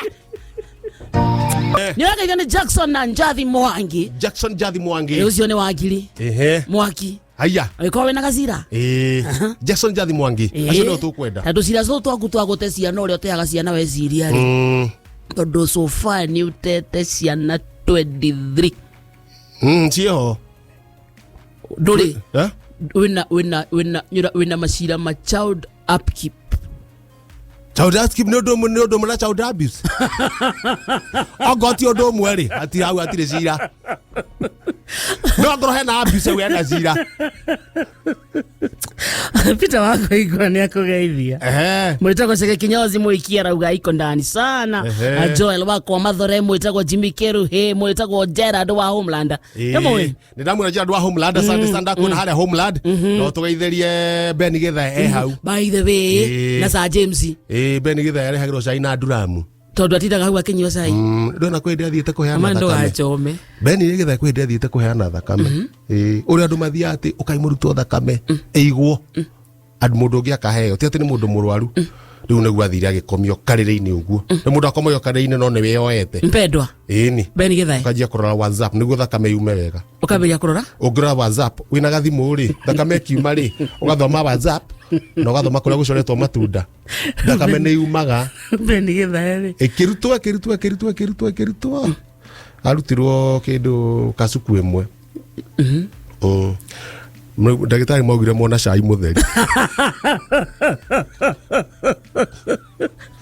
Speaker 1: Nĩ ũrageithio nĩ Jackson na Njathi Mwangi.
Speaker 2: Jackson Njathi Mwangi.
Speaker 1: Ĩ, ũcio nĩ wangiri.
Speaker 2: Ehe.
Speaker 1: Mwaki.
Speaker 2: Haya.
Speaker 1: Ũgĩkorwo wĩna gacira.
Speaker 2: Ĩĩ. Jackson Njathi Mwangi. Acio nĩo tũkwenda.
Speaker 1: Tondũ cira tũtũ twaku twa gũte ciana ũrĩa ũteaga ciana weciria rĩ. Tondũ so far nĩ ũtete ciana 23.
Speaker 2: Ciĩho.
Speaker 1: Ndũrĩ.
Speaker 2: Eh?
Speaker 1: Wĩna macira ma child upkeep.
Speaker 2: Child upkeep nĩ ũndũ ũmwe, nĩ ũndũ ũmwe na child abuse. Okorwo ti ũndũ ũmwe rĩ, hau hatirĩ cira. No ongorwo hena abuse hau hena cira.
Speaker 1: Peter wako igwa nĩ akũgeithia. Mwĩtagwo Chege Kinyozi Mwiki arauga iko ndani sana. Joel wakwa Mathore, mwĩtagwo Jimmy Keruhi, mwĩtagwo Gerard wa Homeland. Nĩmũĩ?
Speaker 2: Nĩ ndamwĩra Gerard wa Homeland, asante sana ndakuona harĩa Homeland. No tũgeithĩrie Ben Githae e hau.
Speaker 1: By the way, na Sir James.
Speaker 2: Ĩĩ, Ben Githae arehagĩrwo cai na nduramu.
Speaker 1: Tondũ atindaga hau akĩnyua cai.
Speaker 2: Ndona kwĩ hĩndĩ athiĩte kũheana
Speaker 1: Ama
Speaker 2: thakame.
Speaker 1: ndũgachome.
Speaker 2: Ben Githae kwĩ hĩndĩ athiĩte kũheana thakame. Ĩĩ, ũrĩa andũ mathiaga atĩ ũkai mũrutwo thakame ĩigwo. Andũ mũndũ ũngĩ akaheo, ti atĩ nĩ mũndũ mũrwaru. Rĩu nĩguo athire agĩkomio karĩrĩ-inĩ ũguo. Nĩ mũndũ akomagio karĩrĩ-inĩ no nĩ wĩyoete.
Speaker 1: Mpendwa.
Speaker 2: Ĩni.
Speaker 1: Ben Githae.
Speaker 2: Ũkanjia kũrora WhatsApp nĩguo thakame yume wega.
Speaker 1: Ũkambĩrĩria kũrora?
Speaker 2: Ũngĩrora WhatsApp wĩna gathimũ rĩ, thakame ĩkiuma rĩ, ũgathoma WhatsApp na ũgathoma kũrĩa gũcoretwo matunda. Thakame nĩ yumaga.
Speaker 1: Ben Githae rĩ.
Speaker 2: Ĩkĩrutwo, ĩkĩrutwo, ĩkĩrutwo, ĩkĩrutwo, ĩkĩrutwo. Arutirwo kĩndũ kacuku ĩmwe. Ndagĩtarĩ maugire mona cai mũtheri.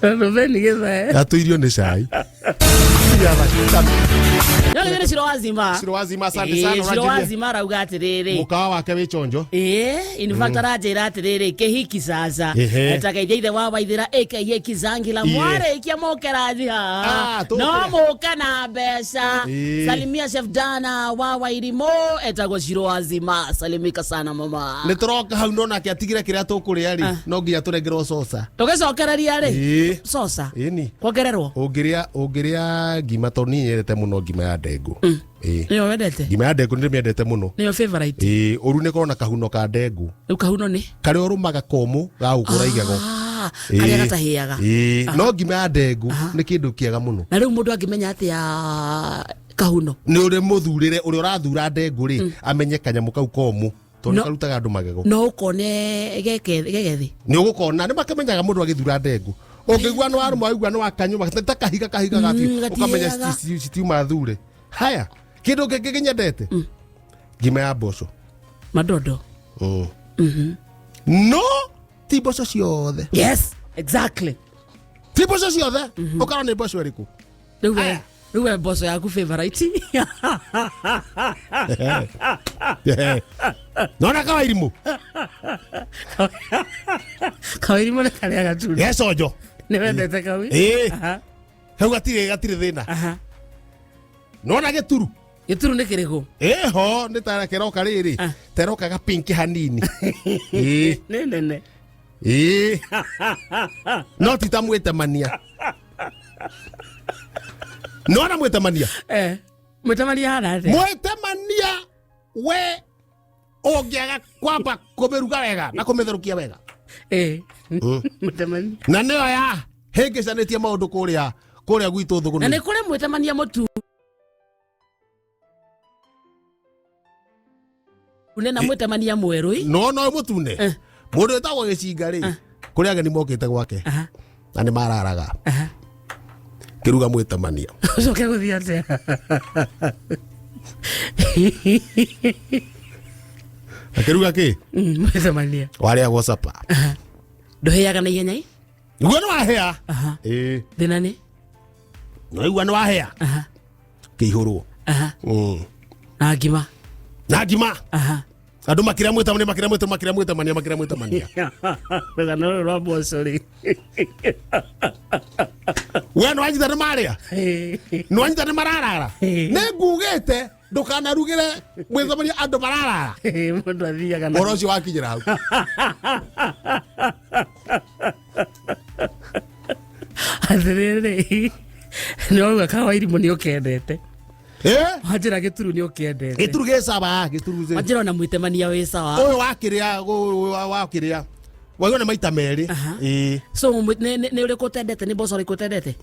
Speaker 1: Rubeni gĩthae.
Speaker 2: Yatũirio nĩ cai.
Speaker 1: No nĩ Ciro Wazima.
Speaker 2: Ciro Wazima, asante sana,
Speaker 1: Ĩĩ, Ciro
Speaker 2: ũranjĩria.
Speaker 1: Wazima arauga atĩrĩrĩ.
Speaker 2: Mũkawa wake wĩ chonjo.
Speaker 1: Ĩĩ, in fact aranjĩra atĩrĩrĩ kĩhiki sasa.
Speaker 2: Ehe.
Speaker 1: Etageithia ithe wa Waithĩra aka Kizangila
Speaker 2: Iye.
Speaker 1: mwarĩkia mũke rathi haha.
Speaker 2: Ah, tũke.
Speaker 1: No mũke na mbeca.
Speaker 2: Ĩĩ.
Speaker 1: Salimia Chef Dana wa Wairimũ etagwo Ciro Wazima. Salimika sana mama.
Speaker 2: Nĩ tũroka hau no nake atigire kĩrĩa tũkũrĩa rĩ, no nginya tũrengerwo coca.
Speaker 1: Tũgĩcokereria rĩ.
Speaker 2: Ĩĩ.
Speaker 1: Coca.
Speaker 2: Ĩni.
Speaker 1: Kuongererwo.
Speaker 2: Ũngĩrĩa ũngĩrĩa ngima tondũ niĩ nyendete mũno ngima ya ndengũ. Ĩĩ.
Speaker 1: Nĩyo wendete?
Speaker 2: Ngima ya ndengũ nĩ ndĩmĩendete mũno.
Speaker 1: Nĩyo favorite.
Speaker 2: Ĩĩ, ũru nĩ korwo na kahuno ka ndengũ.
Speaker 1: Rĩu kahuno nĩ?
Speaker 2: Karĩa ũrũmaga komũ ga gũkũra igego.
Speaker 1: Ah, karĩa gatahĩaga.
Speaker 2: Ĩĩ, no ngima ya ndengũ nĩ kĩndũ kĩega mũno.
Speaker 1: Na rĩu mũndũ angĩmenya atĩa kahuno?
Speaker 2: Nĩ ũrĩ mũthurĩre ũrĩa ũrathura ndengũ rĩ, amenye kanyamũ kau komũ tondũ
Speaker 1: No.
Speaker 2: nĩ karutaga andũ magego.
Speaker 1: No ũkone gegethi.
Speaker 2: Nĩ ũgũkona nĩ makĩmenyaga mũndũ agĩthura ndengũ. Ũngĩigua nĩ warũma waigua nĩ wakanyũma ta kahiga kahiga gabiũ ũkamenya
Speaker 1: Gatihĩaga.
Speaker 2: citiuma thure. Haya, kĩndũ kĩngĩ kĩnyendete ngima ya mboco.
Speaker 1: Madodo.
Speaker 2: No ti mboco ciothe.
Speaker 1: Yes, exactly.
Speaker 2: Ti mboco ciothe. Ũkarora nĩ mboco ĩrĩkũ.
Speaker 1: Rĩu we rĩu we mboco yaku favorite.
Speaker 2: Nona kawairimũ.
Speaker 1: Kawairimũ nĩ karĩa gatune.
Speaker 2: Geconjo.
Speaker 1: Nĩ wendete kau?
Speaker 2: Ĩĩ.
Speaker 1: Aha.
Speaker 2: Hau gatirĩ gatirĩ thĩna.
Speaker 1: Aha.
Speaker 2: Nona gĩturu.
Speaker 1: Gĩturu nĩ kĩrĩkũ?
Speaker 2: Ĩho nĩ ta keroka rĩrĩ.
Speaker 1: Ah.
Speaker 2: Teroka ga pink hanini. Ĩĩ.
Speaker 1: Nĩ nene.
Speaker 2: Ĩĩ. No ti ta mwĩtemania. Nona mwĩtemania.
Speaker 1: Eh. Mwĩtemania hana atĩa?
Speaker 2: Mwĩtemania we ũngĩaga kwamba kũmĩruga wega na kũmĩtherũkia wega.
Speaker 1: Eh. Mwĩtemania.
Speaker 2: Na nĩyo ya hĩngĩcanĩtie maũndũ kũrĩa kũrĩa gwitũ
Speaker 1: Na
Speaker 2: thũgũnĩ.
Speaker 1: nĩ kũrĩ mwĩtemania mũtune na mwĩtemania mwerũ ĩ.
Speaker 2: No no mũtune.
Speaker 1: Eh.
Speaker 2: Mũndũ wĩtagwo gĩcinga rĩ, kũrĩ ageni mokĩte gwake
Speaker 1: Aha.
Speaker 2: na nĩ mararaga.
Speaker 1: Aha.
Speaker 2: Kĩruga mwĩtemania.
Speaker 1: Ũcoke gũthiĩ atĩa?
Speaker 2: Akĩruga kĩ?
Speaker 1: Mwĩtemania.
Speaker 2: Warĩagwo capa.
Speaker 1: Ndũhĩaga na ihenya ĩ?
Speaker 2: Nĩguo nĩ wahĩa.
Speaker 1: Aha.
Speaker 2: Ĩĩ.
Speaker 1: Thĩna nĩ?
Speaker 2: Nĩwaigua nĩ wahĩa.
Speaker 1: Aha.
Speaker 2: Kĩihũrwo.
Speaker 1: Aha. Na ngima.
Speaker 2: Na ngima.
Speaker 1: Aha.
Speaker 2: Andũ makĩrĩa mwĩtemania makĩrĩa mwĩtemania makĩrĩa mwĩtemania makĩrĩa mwĩtemania.
Speaker 1: Rũgano rũrũ rwa mboco rĩ.
Speaker 2: We nĩ wanyita nĩ marĩa? Nĩ wanyita nĩ mararara? Nĩ ngugĩte ndũkanarugĩre mwĩtemania andũ mararara.
Speaker 1: Mũndũ athiaga na
Speaker 2: Ũhoro ũcio wakinyĩra hau.
Speaker 1: Atĩrĩrĩ, nĩ wauga kawairimũ nĩ ũkendete.
Speaker 2: Eh?
Speaker 1: Wanjĩra gĩturu nĩ ũkendete.
Speaker 2: Gĩturu gĩ sawa, gĩturu gĩ.
Speaker 1: Wanjĩra ona mwĩtemania wĩ sawa.
Speaker 2: Ũyũ wakĩrĩa wakĩrĩa. Waigua nĩ maita merĩ.
Speaker 1: Aha.
Speaker 2: Ĩĩ.
Speaker 1: So nĩ ũrĩkũ ũtendete? Nĩ mboco ũrĩkũ ũtendete?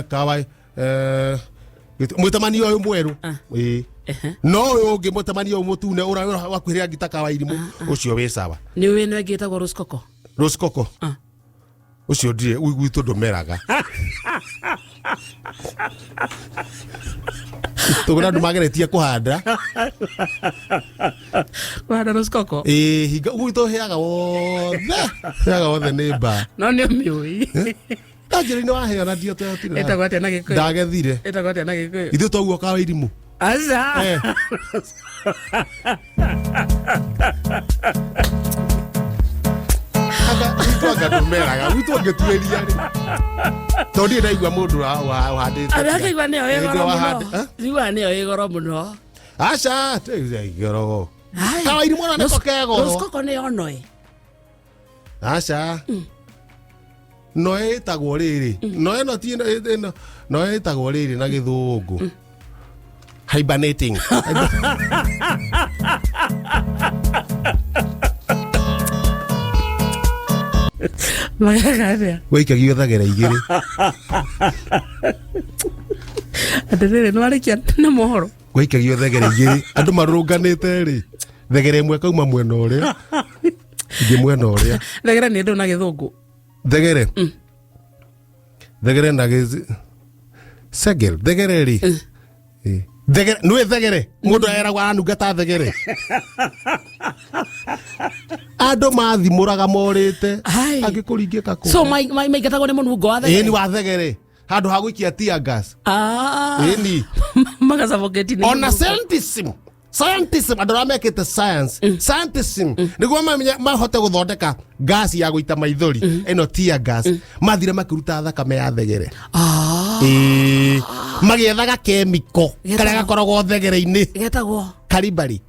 Speaker 2: Kawa mwĩtemania ũyũ mwerũ.
Speaker 1: Ah.
Speaker 2: Ĩĩ.
Speaker 1: Ehe.
Speaker 2: No ũyũ ũngĩ mwĩtemania ũyũ mũtune ũrĩa wakuhĩrĩra ngita kawa irimũ ũcio wĩ sawa.
Speaker 1: Nĩ ũĩ ĩno ĩngĩ ĩtagwo rosecoco?
Speaker 2: Rosecoco.
Speaker 1: Ah.
Speaker 2: Ũcio ndirĩ gwitũ ndũmeraga. Tũgũra andũ mageretie kũhanda.
Speaker 1: Kũhanda rosecoco?
Speaker 2: Ĩĩ hinga gwitũ hĩaga wothe. Hĩaga wothe nĩ mbaa.
Speaker 1: No nĩ ũmĩũĩ.
Speaker 2: Njĩra-inĩ waheo na ndio tũtirĩ.
Speaker 1: Ĩtagwo atĩa na Gĩkũyũ?
Speaker 2: Ndagethire.
Speaker 1: Ĩtagwo atĩa na Gĩkũyũ?
Speaker 2: Ithuĩ twaguo kawa irimũ.
Speaker 1: Aca.
Speaker 2: Eh. Anga gwitũ anga ndũmeraga gwitũ ũngĩtuĩria rĩ tondũ ndirĩ ndaigua mũndũ ũhandĩte
Speaker 1: Andũ akaigua nĩyo ĩ goro mũno.
Speaker 2: Eh?
Speaker 1: Njiguaga nĩyo ĩ goro mũno.
Speaker 2: Aca gorogo
Speaker 1: Ai.
Speaker 2: Kawa irimũ ona nĩko ke goro.
Speaker 1: Rosecoco nĩyo noĩ.
Speaker 2: Aca no ĩtagwo rĩrĩ no ĩno ti ĩno ĩno no ĩtagwo rĩrĩ na gĩthũngũ hibernating.
Speaker 1: Magaga atĩa?
Speaker 2: Waikagio thagera igĩrĩ.
Speaker 1: Atĩrĩrĩ, nĩ warĩkia na mohoro?
Speaker 2: Waikagio thegere igĩrĩ andũ marũrũnganĩte rĩ thegere ĩmwe kauma mwena ũrĩa ĩngĩ mwena ũrĩa.
Speaker 1: Thegere nĩ ndũ na gĩthũngũ?
Speaker 2: Thegere thegere na gĩzi segel thegere rĩ. Ĩ. Thegere nä thegere må ndå eragwo aranunga ta thegere. Andå mathimå raga morä te.
Speaker 1: Ai.
Speaker 2: Angä kå ringä ka kå.
Speaker 1: So maingatagwo nĩ mũnungo wa
Speaker 2: Ĩni
Speaker 1: thegere.
Speaker 2: wa thegere handå ha gå ikia tear gas.
Speaker 1: Ah.
Speaker 2: Ĩni.
Speaker 1: Magacaboketi nĩ
Speaker 2: Ona
Speaker 1: mũnungo.
Speaker 2: scientism andå arĩa mekĩte science, scientism nĩguo mahote gũthondeka gas ya gũita maithori ĩno, tear gas, mathire makĩruta thakame ya thegere.
Speaker 1: Ah.
Speaker 2: Ĩĩ. Magĩethaga kemiko
Speaker 1: Getagwo-
Speaker 2: karĩa gakoragwo thegere-inĩ.
Speaker 1: Getagwo
Speaker 2: Karibari.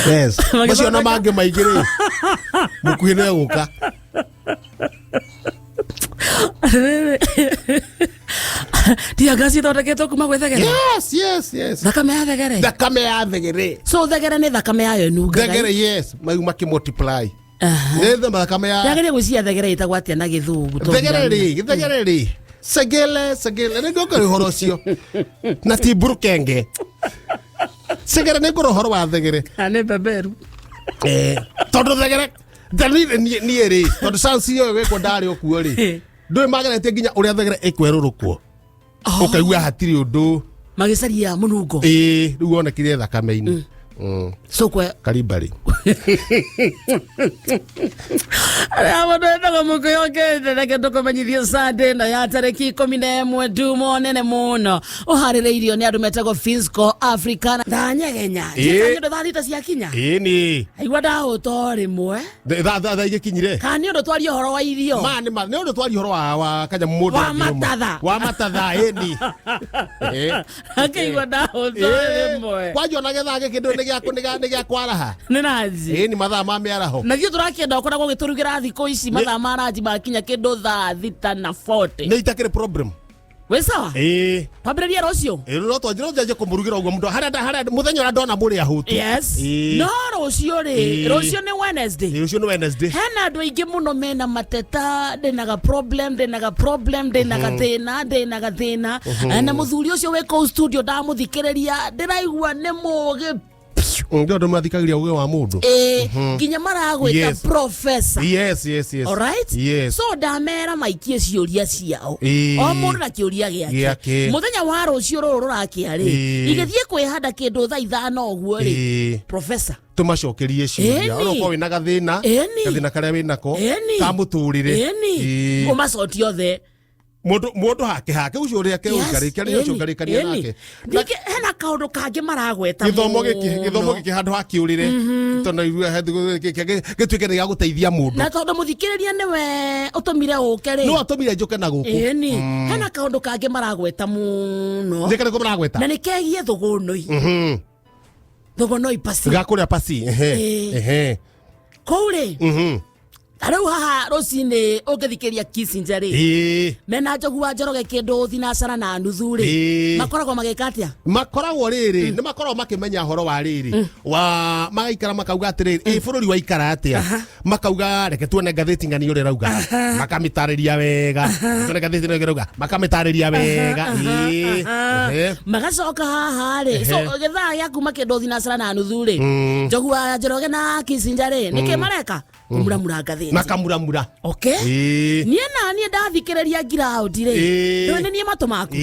Speaker 2: Yes, macio na mangĩ maingĩ rĩ, mũkuhĩ nĩ egũka.
Speaker 1: Tear gas ithondeketwo kuma gwĩ thegere?
Speaker 2: Yes.
Speaker 1: Thakame ya thegere?
Speaker 2: Thakame ya thegere.
Speaker 1: So thegere nĩ thakame yayo ĩnungaga?
Speaker 2: Thegere, yes. Mau makĩ multiply.
Speaker 1: Aha.
Speaker 2: Nĩ thakame ya
Speaker 1: Ndageria gwĩciria thegere ĩtagwo atĩa na gĩthũngũ tondũ
Speaker 2: thegere rĩ, thegere rĩ, segele, segele nĩ ngũkora ũhoro ũcio na ti mburukenge segere, nĩ ngũra ũhoro wa thegere.
Speaker 1: Ah, nĩ beberu.
Speaker 2: Eh, tondũ thegere niĩ rĩ, tondũ science ĩyo ĩgwĩkwo ndarĩ okuo rĩ, ndũĩ mageretie nginya ũrĩa thegere ĩkwerũrũkwo, ũkaigua hatirĩ ũndũ.
Speaker 1: Magĩcaria mũnungo.
Speaker 2: Ĩĩ, rĩu wonekire thakame-inĩ.
Speaker 1: So kwe
Speaker 2: Karibari.
Speaker 1: Arĩa mũndũ wĩtagwo mũkũyokete, reke tũkũmenyithie Sunday ĩno ya tarĩki 11 ndumo nene mũno ũharĩrĩirio nĩ andũ metagwo Fisco Africana thanyegenya.
Speaker 2: Ĩĩ.
Speaker 1: Nĩ ũndũ thaa 6 ciakinya.
Speaker 2: Ĩĩ nĩ.
Speaker 1: Aigua ndahũta o rĩmwe.
Speaker 2: Thaa igĩkinyire.
Speaker 1: Kana nĩ ũndũ twaria ũhoro wa irio.
Speaker 2: Ma nĩ ma nĩ ũndũ twaria ũhoro wa kanyamũ mũndũ
Speaker 1: Wa
Speaker 2: angĩrũma.
Speaker 1: matatha.
Speaker 2: Wa matatha, ĩni.
Speaker 1: Akĩigua ndahũta o rĩmwe.
Speaker 2: Kwanja ona gĩthaa gĩkĩ ndũĩ nĩ gĩa kwaraha.
Speaker 1: Nĩ ranji.
Speaker 2: Ĩni, mathaa ma mĩaraho.
Speaker 1: Na ithuĩ tũrakĩenda ũkoragwo ũgĩtũrugĩra thikũ ici mathaa ma ranji makinya kĩndũ thaa 6:40.
Speaker 2: Nĩ itakĩrĩ problem.
Speaker 1: Wĩ sawa?
Speaker 2: Ĩĩ.
Speaker 1: Twambĩrĩrie rũciũ.
Speaker 2: Ĩĩ, no twanjie, no njanjie kũmũrugĩra ũguo mũndũ harĩa mũthenya ũrĩa ndona mũrĩ ahũtu.
Speaker 1: Yes.
Speaker 2: Ĩĩ.
Speaker 1: No rũciũ rĩ,
Speaker 2: Ĩĩ.
Speaker 1: rũciũ nĩ Wednesday.
Speaker 2: Ĩĩ, rũciũ nĩ Wednesday.
Speaker 1: Hena andũ aingĩ mũno mena mateta, ndĩna ga problem, ndĩna ga problem, ndĩna gathĩna, ndĩna gathĩna na mũthuri ũcio wĩ kũu studio ndamũthikĩrĩria ndĩraigua nĩ mũgĩ.
Speaker 2: Ndio andũ mathikagĩria ũgĩ wa mũndũ.
Speaker 1: Ĩĩ, nginya maragwĩta professor.
Speaker 2: Yes.
Speaker 1: Alright?
Speaker 2: Yes.
Speaker 1: So ndamera maikie ciũria ciao.
Speaker 2: Ĩĩ.
Speaker 1: O mũndũ na kĩũria gĩake.
Speaker 2: Gĩake.
Speaker 1: Mũthenya wa rũciũ rũrũ rũrakĩa rĩ, igĩthiĩ kwĩhanda kĩndũ thaa 5 ũguo rĩ, professor
Speaker 2: tũmacokerie ciũria.
Speaker 1: Ĩni.
Speaker 2: Ona ũkorwo wĩna gathĩna,
Speaker 1: Ĩni.
Speaker 2: gathĩna karĩa wĩnako
Speaker 1: Ĩni.
Speaker 2: ka mũtũrĩre.
Speaker 1: Ĩni. Ũmacotie othe.
Speaker 2: Mũndũ hake ũcio ũrĩa ke ũngarĩkania ũcio ũngarĩkania nake.
Speaker 1: Ningĩ hena kaũndũ kangĩ maragweta
Speaker 2: Gĩthomo gĩkĩ, gĩthomo
Speaker 1: mũno.
Speaker 2: gĩkĩ handũ ha kĩũrĩre tondũ irua gĩtuĩke nĩ gĩa gũteithia mũndũ.
Speaker 1: Na tondũ mũthikĩrĩria nĩwe ũtũmire ũke rĩ,
Speaker 2: No atũmire njũke na gũkũ.
Speaker 1: Ĩni, hena kaũndũ kangĩ maragweta mũno.
Speaker 2: Nĩ karĩkũ maragweta?
Speaker 1: Na nĩ kegiĩ thũgũnũi, thũgũnũi pasi.
Speaker 2: Gakũrĩa pasi, ehe.
Speaker 1: Ĩĩ. Kũu rĩ, ta rĩu haha rũcinĩ ũngĩthikĩria Kissinger rĩ, mena Njogu wa Njoroge kĩndũ thinacara na nuthu rĩ, makoragwo magĩka atĩa?
Speaker 2: Makoragwo rĩrĩ, nĩ makoragwo makĩmenya ũhoro wa rĩrĩ wa magaikara makauga atĩrĩrĩ, ĩ bũrũri waikara atĩa, makauga reke tuone ngathĩti ng'ani ũrĩa ĩrauga, makamĩtarĩria wega, tuone ngathĩti ũrĩa ĩrauga, makamĩtarĩria wega. Ĩĩ. Ehe.
Speaker 1: Magacoka haha rĩ, so gĩthaa gĩa kuma kĩndũ thinacara na nuthu rĩ, Njogu wa Njoroge na Kissinger rĩ, nĩkĩ mareka? Kũmuramura ngathĩti.
Speaker 2: Makamuramura.
Speaker 1: Okay. Niĩ na niĩ ndathikĩrĩria ngiraũndi rĩ, ndũĩ nĩ niĩ matũ maku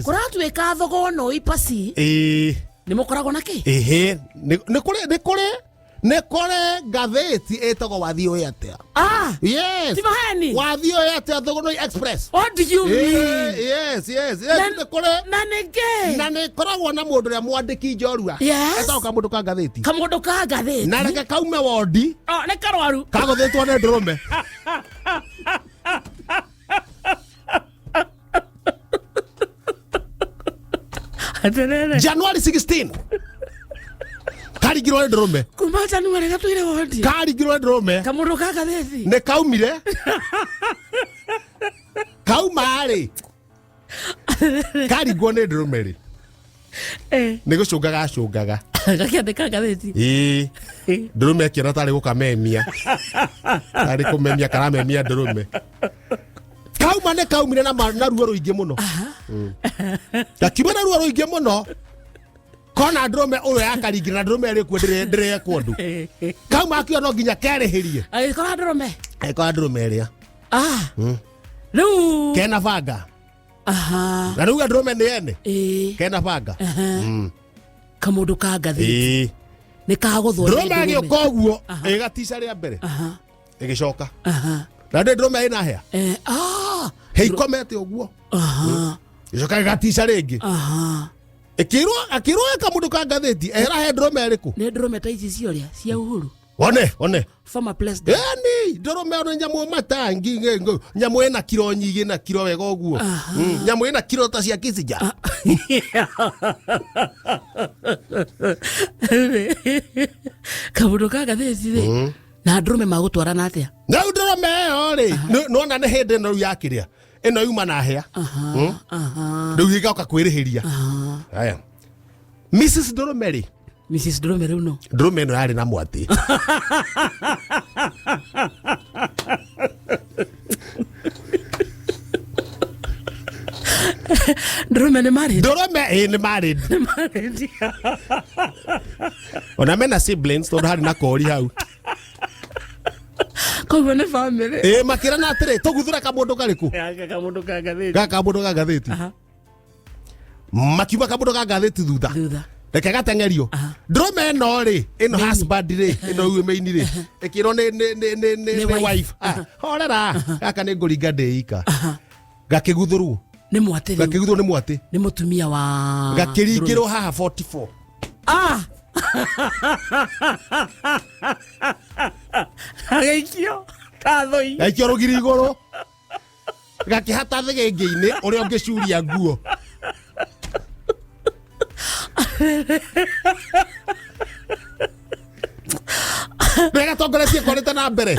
Speaker 1: kũratuĩka thogono ipasi nĩ mũkoragwo na kĩ.
Speaker 2: Ĩhĩ, nĩ kũrĩ ngathĩti ĩtagwo Wathiĩ Ũĩ Atĩa.
Speaker 1: Ah,
Speaker 2: Yes.
Speaker 1: ti maheni.
Speaker 2: Wathiĩ Ũĩ Atĩa Thũgũnũi Express.
Speaker 1: What do you mean?
Speaker 2: Yes, nĩ kũrĩ.
Speaker 1: Na nĩkĩ?
Speaker 2: Na nĩ ĩkoragwo na mũndũ ũrĩa mwandĩki njorua. Etagwo kamũndũ ka ngathĩti.
Speaker 1: Kamũndũ ka ngathĩti.
Speaker 2: Na reke kaume wondi.
Speaker 1: Oh, nĩ karwaru.
Speaker 2: Kagũthĩtwo nĩ ndũrũme.
Speaker 1: Atĩrĩrĩ.
Speaker 2: January 16 karingirwo nĩ ndũrũme.
Speaker 1: Kuma January gatũire wondi.
Speaker 2: Karingirwo nĩ ndũrũme.
Speaker 1: Kamũndũ ka ngathĩti.
Speaker 2: Nĩ kaumire kauma rĩ, karingwo nĩ ndũrũme rĩ, nĩ gũcũnga gacũngaga.
Speaker 1: Gakĩandĩka ngathĩti.
Speaker 2: Ĩĩ, ndũrũme ĩkĩona tarĩ gũkamemia, tarĩ kũmemia karamemia ndũrũme. Kauma nĩ kaumire na ruo rũingĩ mũno. Gakiuma na ruo rũingĩ mũno, kona ndũrũme ũyũ yakaringire na ndũrũme ĩrĩ kuo ndĩrekwo ũndũ. Kauma akiuga no nginya kerĩhĩrie.
Speaker 1: Agĩkora ndũrũme.
Speaker 2: Agĩkora ndũrũme ĩrĩa.
Speaker 1: Ah. Rĩu
Speaker 2: Kena banga.
Speaker 1: Aha.
Speaker 2: Na rĩu ndũrũme nĩ ene.
Speaker 1: Ĩĩ.
Speaker 2: Kena banga.
Speaker 1: Kamũndũ ka ngathĩti.
Speaker 2: Ĩĩ.
Speaker 1: Nĩ kagũthwo nĩ
Speaker 2: Ndũrũme
Speaker 1: ndũrũme.
Speaker 2: agĩũka ũguo ĩgatica rĩa mbere.
Speaker 1: Aha.
Speaker 2: Ĩgĩcoka.
Speaker 1: Aha.
Speaker 2: Na ndĩ ndũrũme ĩna hĩa.
Speaker 1: Eh, ah.
Speaker 2: Hĩa ikomete ũguo.
Speaker 1: Aha.
Speaker 2: Ĩcoka ĩgatica rĩngĩ.
Speaker 1: Aha.
Speaker 2: Ĩkĩrwo akĩrwo eka mũndũ ka ngathĩti ehera he ndũrũme ĩrĩkũ.
Speaker 1: Nĩ ndũrũme ta ici cioria cia Uhuru.
Speaker 2: One one.
Speaker 1: Former president.
Speaker 2: Eni ndũrũme ono nyamũ matangi nyamũ ĩna kiro nyingĩ na kiro wega ũguo. Nyamũ ĩna kiro ta cia Kisija.
Speaker 1: Kamũndũ ka ngathĩti rĩ. Na ndũrũme magũtwarana atĩa?
Speaker 2: Rĩu ndũrũme ĩyo rĩ nĩwona nĩ hĩndĩ ĩno rĩu yakĩrĩa ĩno yuma na hĩa.
Speaker 1: Aha. Aha.
Speaker 2: Rĩu ĩgoka kwĩrĩhĩria.
Speaker 1: Aha.
Speaker 2: Haya. Mrs. Ndũrũme rĩ
Speaker 1: Mrs. Ndũrũme rĩu no.
Speaker 2: ndũrũme ĩno yarĩ na mwatĩ.
Speaker 1: Ndũrũme nĩ married.
Speaker 2: Ndũrũme ĩ nĩ married.
Speaker 1: Nĩ married.
Speaker 2: Ona mena siblings tondũ harĩ na kori hau.
Speaker 1: Koguo nĩ family.
Speaker 2: Ĩ makĩrana atĩrĩ tũguthũre kamũndũ karĩkũ?
Speaker 1: Gaka kamũndũ ka ngathĩti.
Speaker 2: Gaka kamũndũ ka ngathĩti.
Speaker 1: Aha.
Speaker 2: Makiuma kamũndũ ka ngathĩti thutha.
Speaker 1: Thutha.
Speaker 2: Reke gateng'erio. Ndũrũme ĩno rĩ ĩno husband rĩ ĩno rĩu main rĩ ĩkĩrwo nĩ nĩ nĩ nĩ nĩ
Speaker 1: Nĩ
Speaker 2: nĩ
Speaker 1: wife.
Speaker 2: wife. Ah, horera gaka nĩ ngũringa ndĩ ika. Gakĩguthũrwo.
Speaker 1: Nĩ mwatĩ rĩu.
Speaker 2: Gakĩguthũrwo nĩ mwatĩ.
Speaker 1: Nĩ mũtumia wa
Speaker 2: Gakĩringĩrwo haha 44.
Speaker 1: Ah! Agĩikio ta thũi.
Speaker 2: Gaikio rũgiri igũrũ. Gakĩhata thĩgĩngĩ-inĩ ũrĩa ũngĩcuria nguo. Nĩgatongoretie korĩte na mbere.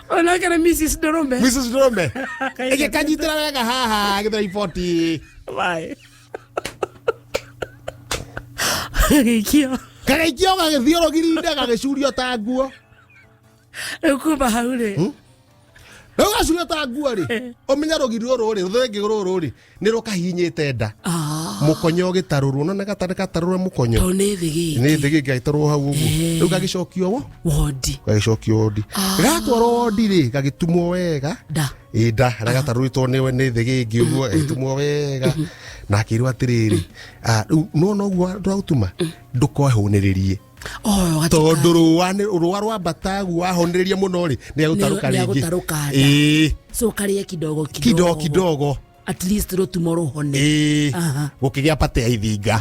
Speaker 1: Onake nĩ Mrs. Ndũrũme.
Speaker 2: Mrs. Ndũrũme. Ĩgĩkanyitĩra wega haha gĩthũrai 40.
Speaker 1: Bye. Agĩikio.
Speaker 2: Gagaikio gagĩthiĩ rũgiri-inĩ gagĩcurio ta nguo.
Speaker 1: Rĩu kuma hau rĩ.
Speaker 2: Rĩu gacurio ta nguo rĩ, ũmenye rũgiri rũrũ rĩ, rũthenge rũrũ rĩ, nĩ rũkahihinyĩte nda.
Speaker 1: Ah.
Speaker 2: Mũkonyo ũgĩtarũrwo, nona gatarĩ gatarũre mũkonyo.
Speaker 1: Tondũ nĩ thĩ
Speaker 2: Nĩ
Speaker 1: gĩkĩ.
Speaker 2: thĩ gĩkĩ gagĩtarũrwo hau ũguo. Rĩu gagĩcokio wo,
Speaker 1: Wondi.
Speaker 2: gagĩcokio wondi. Gatwarwo wondi rĩ, gagĩtumwo wega.
Speaker 1: Nda.
Speaker 2: Ĩ nda, harĩa gatarũrĩtwo nĩ nĩ thĩ gĩngĩ ũguo, gagĩtumwo wega. Na akĩrwo atĩrĩrĩ, ah, rĩu nĩwona ũguo twagũtuma, ndũkehũnĩrĩrie.
Speaker 1: Oh,
Speaker 2: Tondũ rũa nĩ rũa rwambata guo wahũnĩrĩria mũno rĩ, nĩ egũtarũka
Speaker 1: Nĩ
Speaker 2: rĩngĩ.
Speaker 1: egũtarũka nda.
Speaker 2: Ĩ,
Speaker 1: So karĩe kidogo
Speaker 2: kidogo kidogo.
Speaker 1: At least rũtumo rũhone.
Speaker 2: Ĩ,
Speaker 1: Aha.
Speaker 2: gũkĩgĩa pate ya ithinga.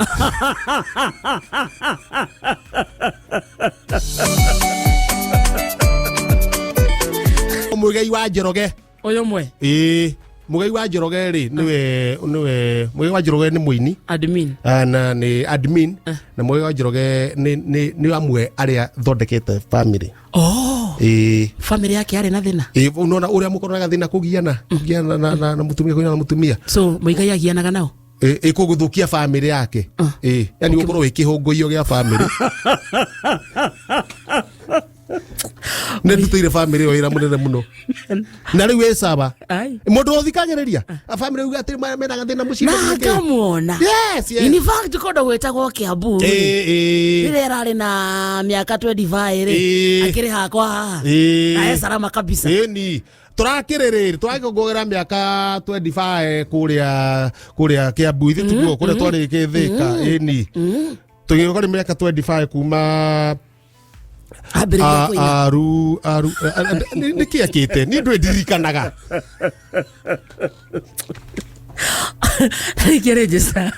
Speaker 2: Mũigai wa Njoroge.
Speaker 1: Ũyũ mwe.
Speaker 2: Ĩ, Mũigai wa Njoroge rĩ, nĩwe nĩwe Mũigai wa Njoroge nĩ mũini.
Speaker 1: Admin.
Speaker 2: Ah, na nĩ admin na Mũigai wa Njoroge nĩ nĩ nĩ amwe arĩa thondekete family.
Speaker 1: Oh.
Speaker 2: Ĩ.
Speaker 1: Family yake yarĩ na thĩna.
Speaker 2: Ĩ, unaona ũrĩa mũkoranaga thĩna kũgiana kũgiana na, na, na mũtumia kũgiana na mũtumia.
Speaker 1: So Mũigai agianaga nao.
Speaker 2: Ĩ kũgũthũkia family yake. Ĩ, yani gũkorwo wĩ kĩhũngũiyo gĩa family. Nĩ ndutĩire family ĩyo wĩra mũnene mũno. Na rĩu ĩ sawa.
Speaker 1: Ai.
Speaker 2: Mũndũ ũthikagĩrĩria family uga atĩ mena gathĩna mũciĩ.
Speaker 1: Na ngamuona.
Speaker 2: Yes, yes.
Speaker 1: In fact kũndũ gwĩtagwo Kiambu.
Speaker 2: Ĩ, ĩ.
Speaker 1: Rĩrĩa ĩrarĩ na mĩaka 25 rĩ.
Speaker 2: Ĩ.
Speaker 1: Akĩrĩ hakwa haha.
Speaker 2: Ĩ.
Speaker 1: Na e salama kabisa.
Speaker 2: Ĩni tũrakĩrĩrĩ tũrakĩngũgĩra mĩaka 25 kũrĩa kũrĩa Kiambu ithuĩ tiguo kũrĩa twarĩ Gĩthĩka ĩni tũgĩũka nĩ mĩaka 25 kuma
Speaker 1: Ambĩrĩria kũina.
Speaker 2: aru aru nĩ kĩ akĩte niĩ ndũĩ ndirikanaga
Speaker 1: Rĩngĩ register.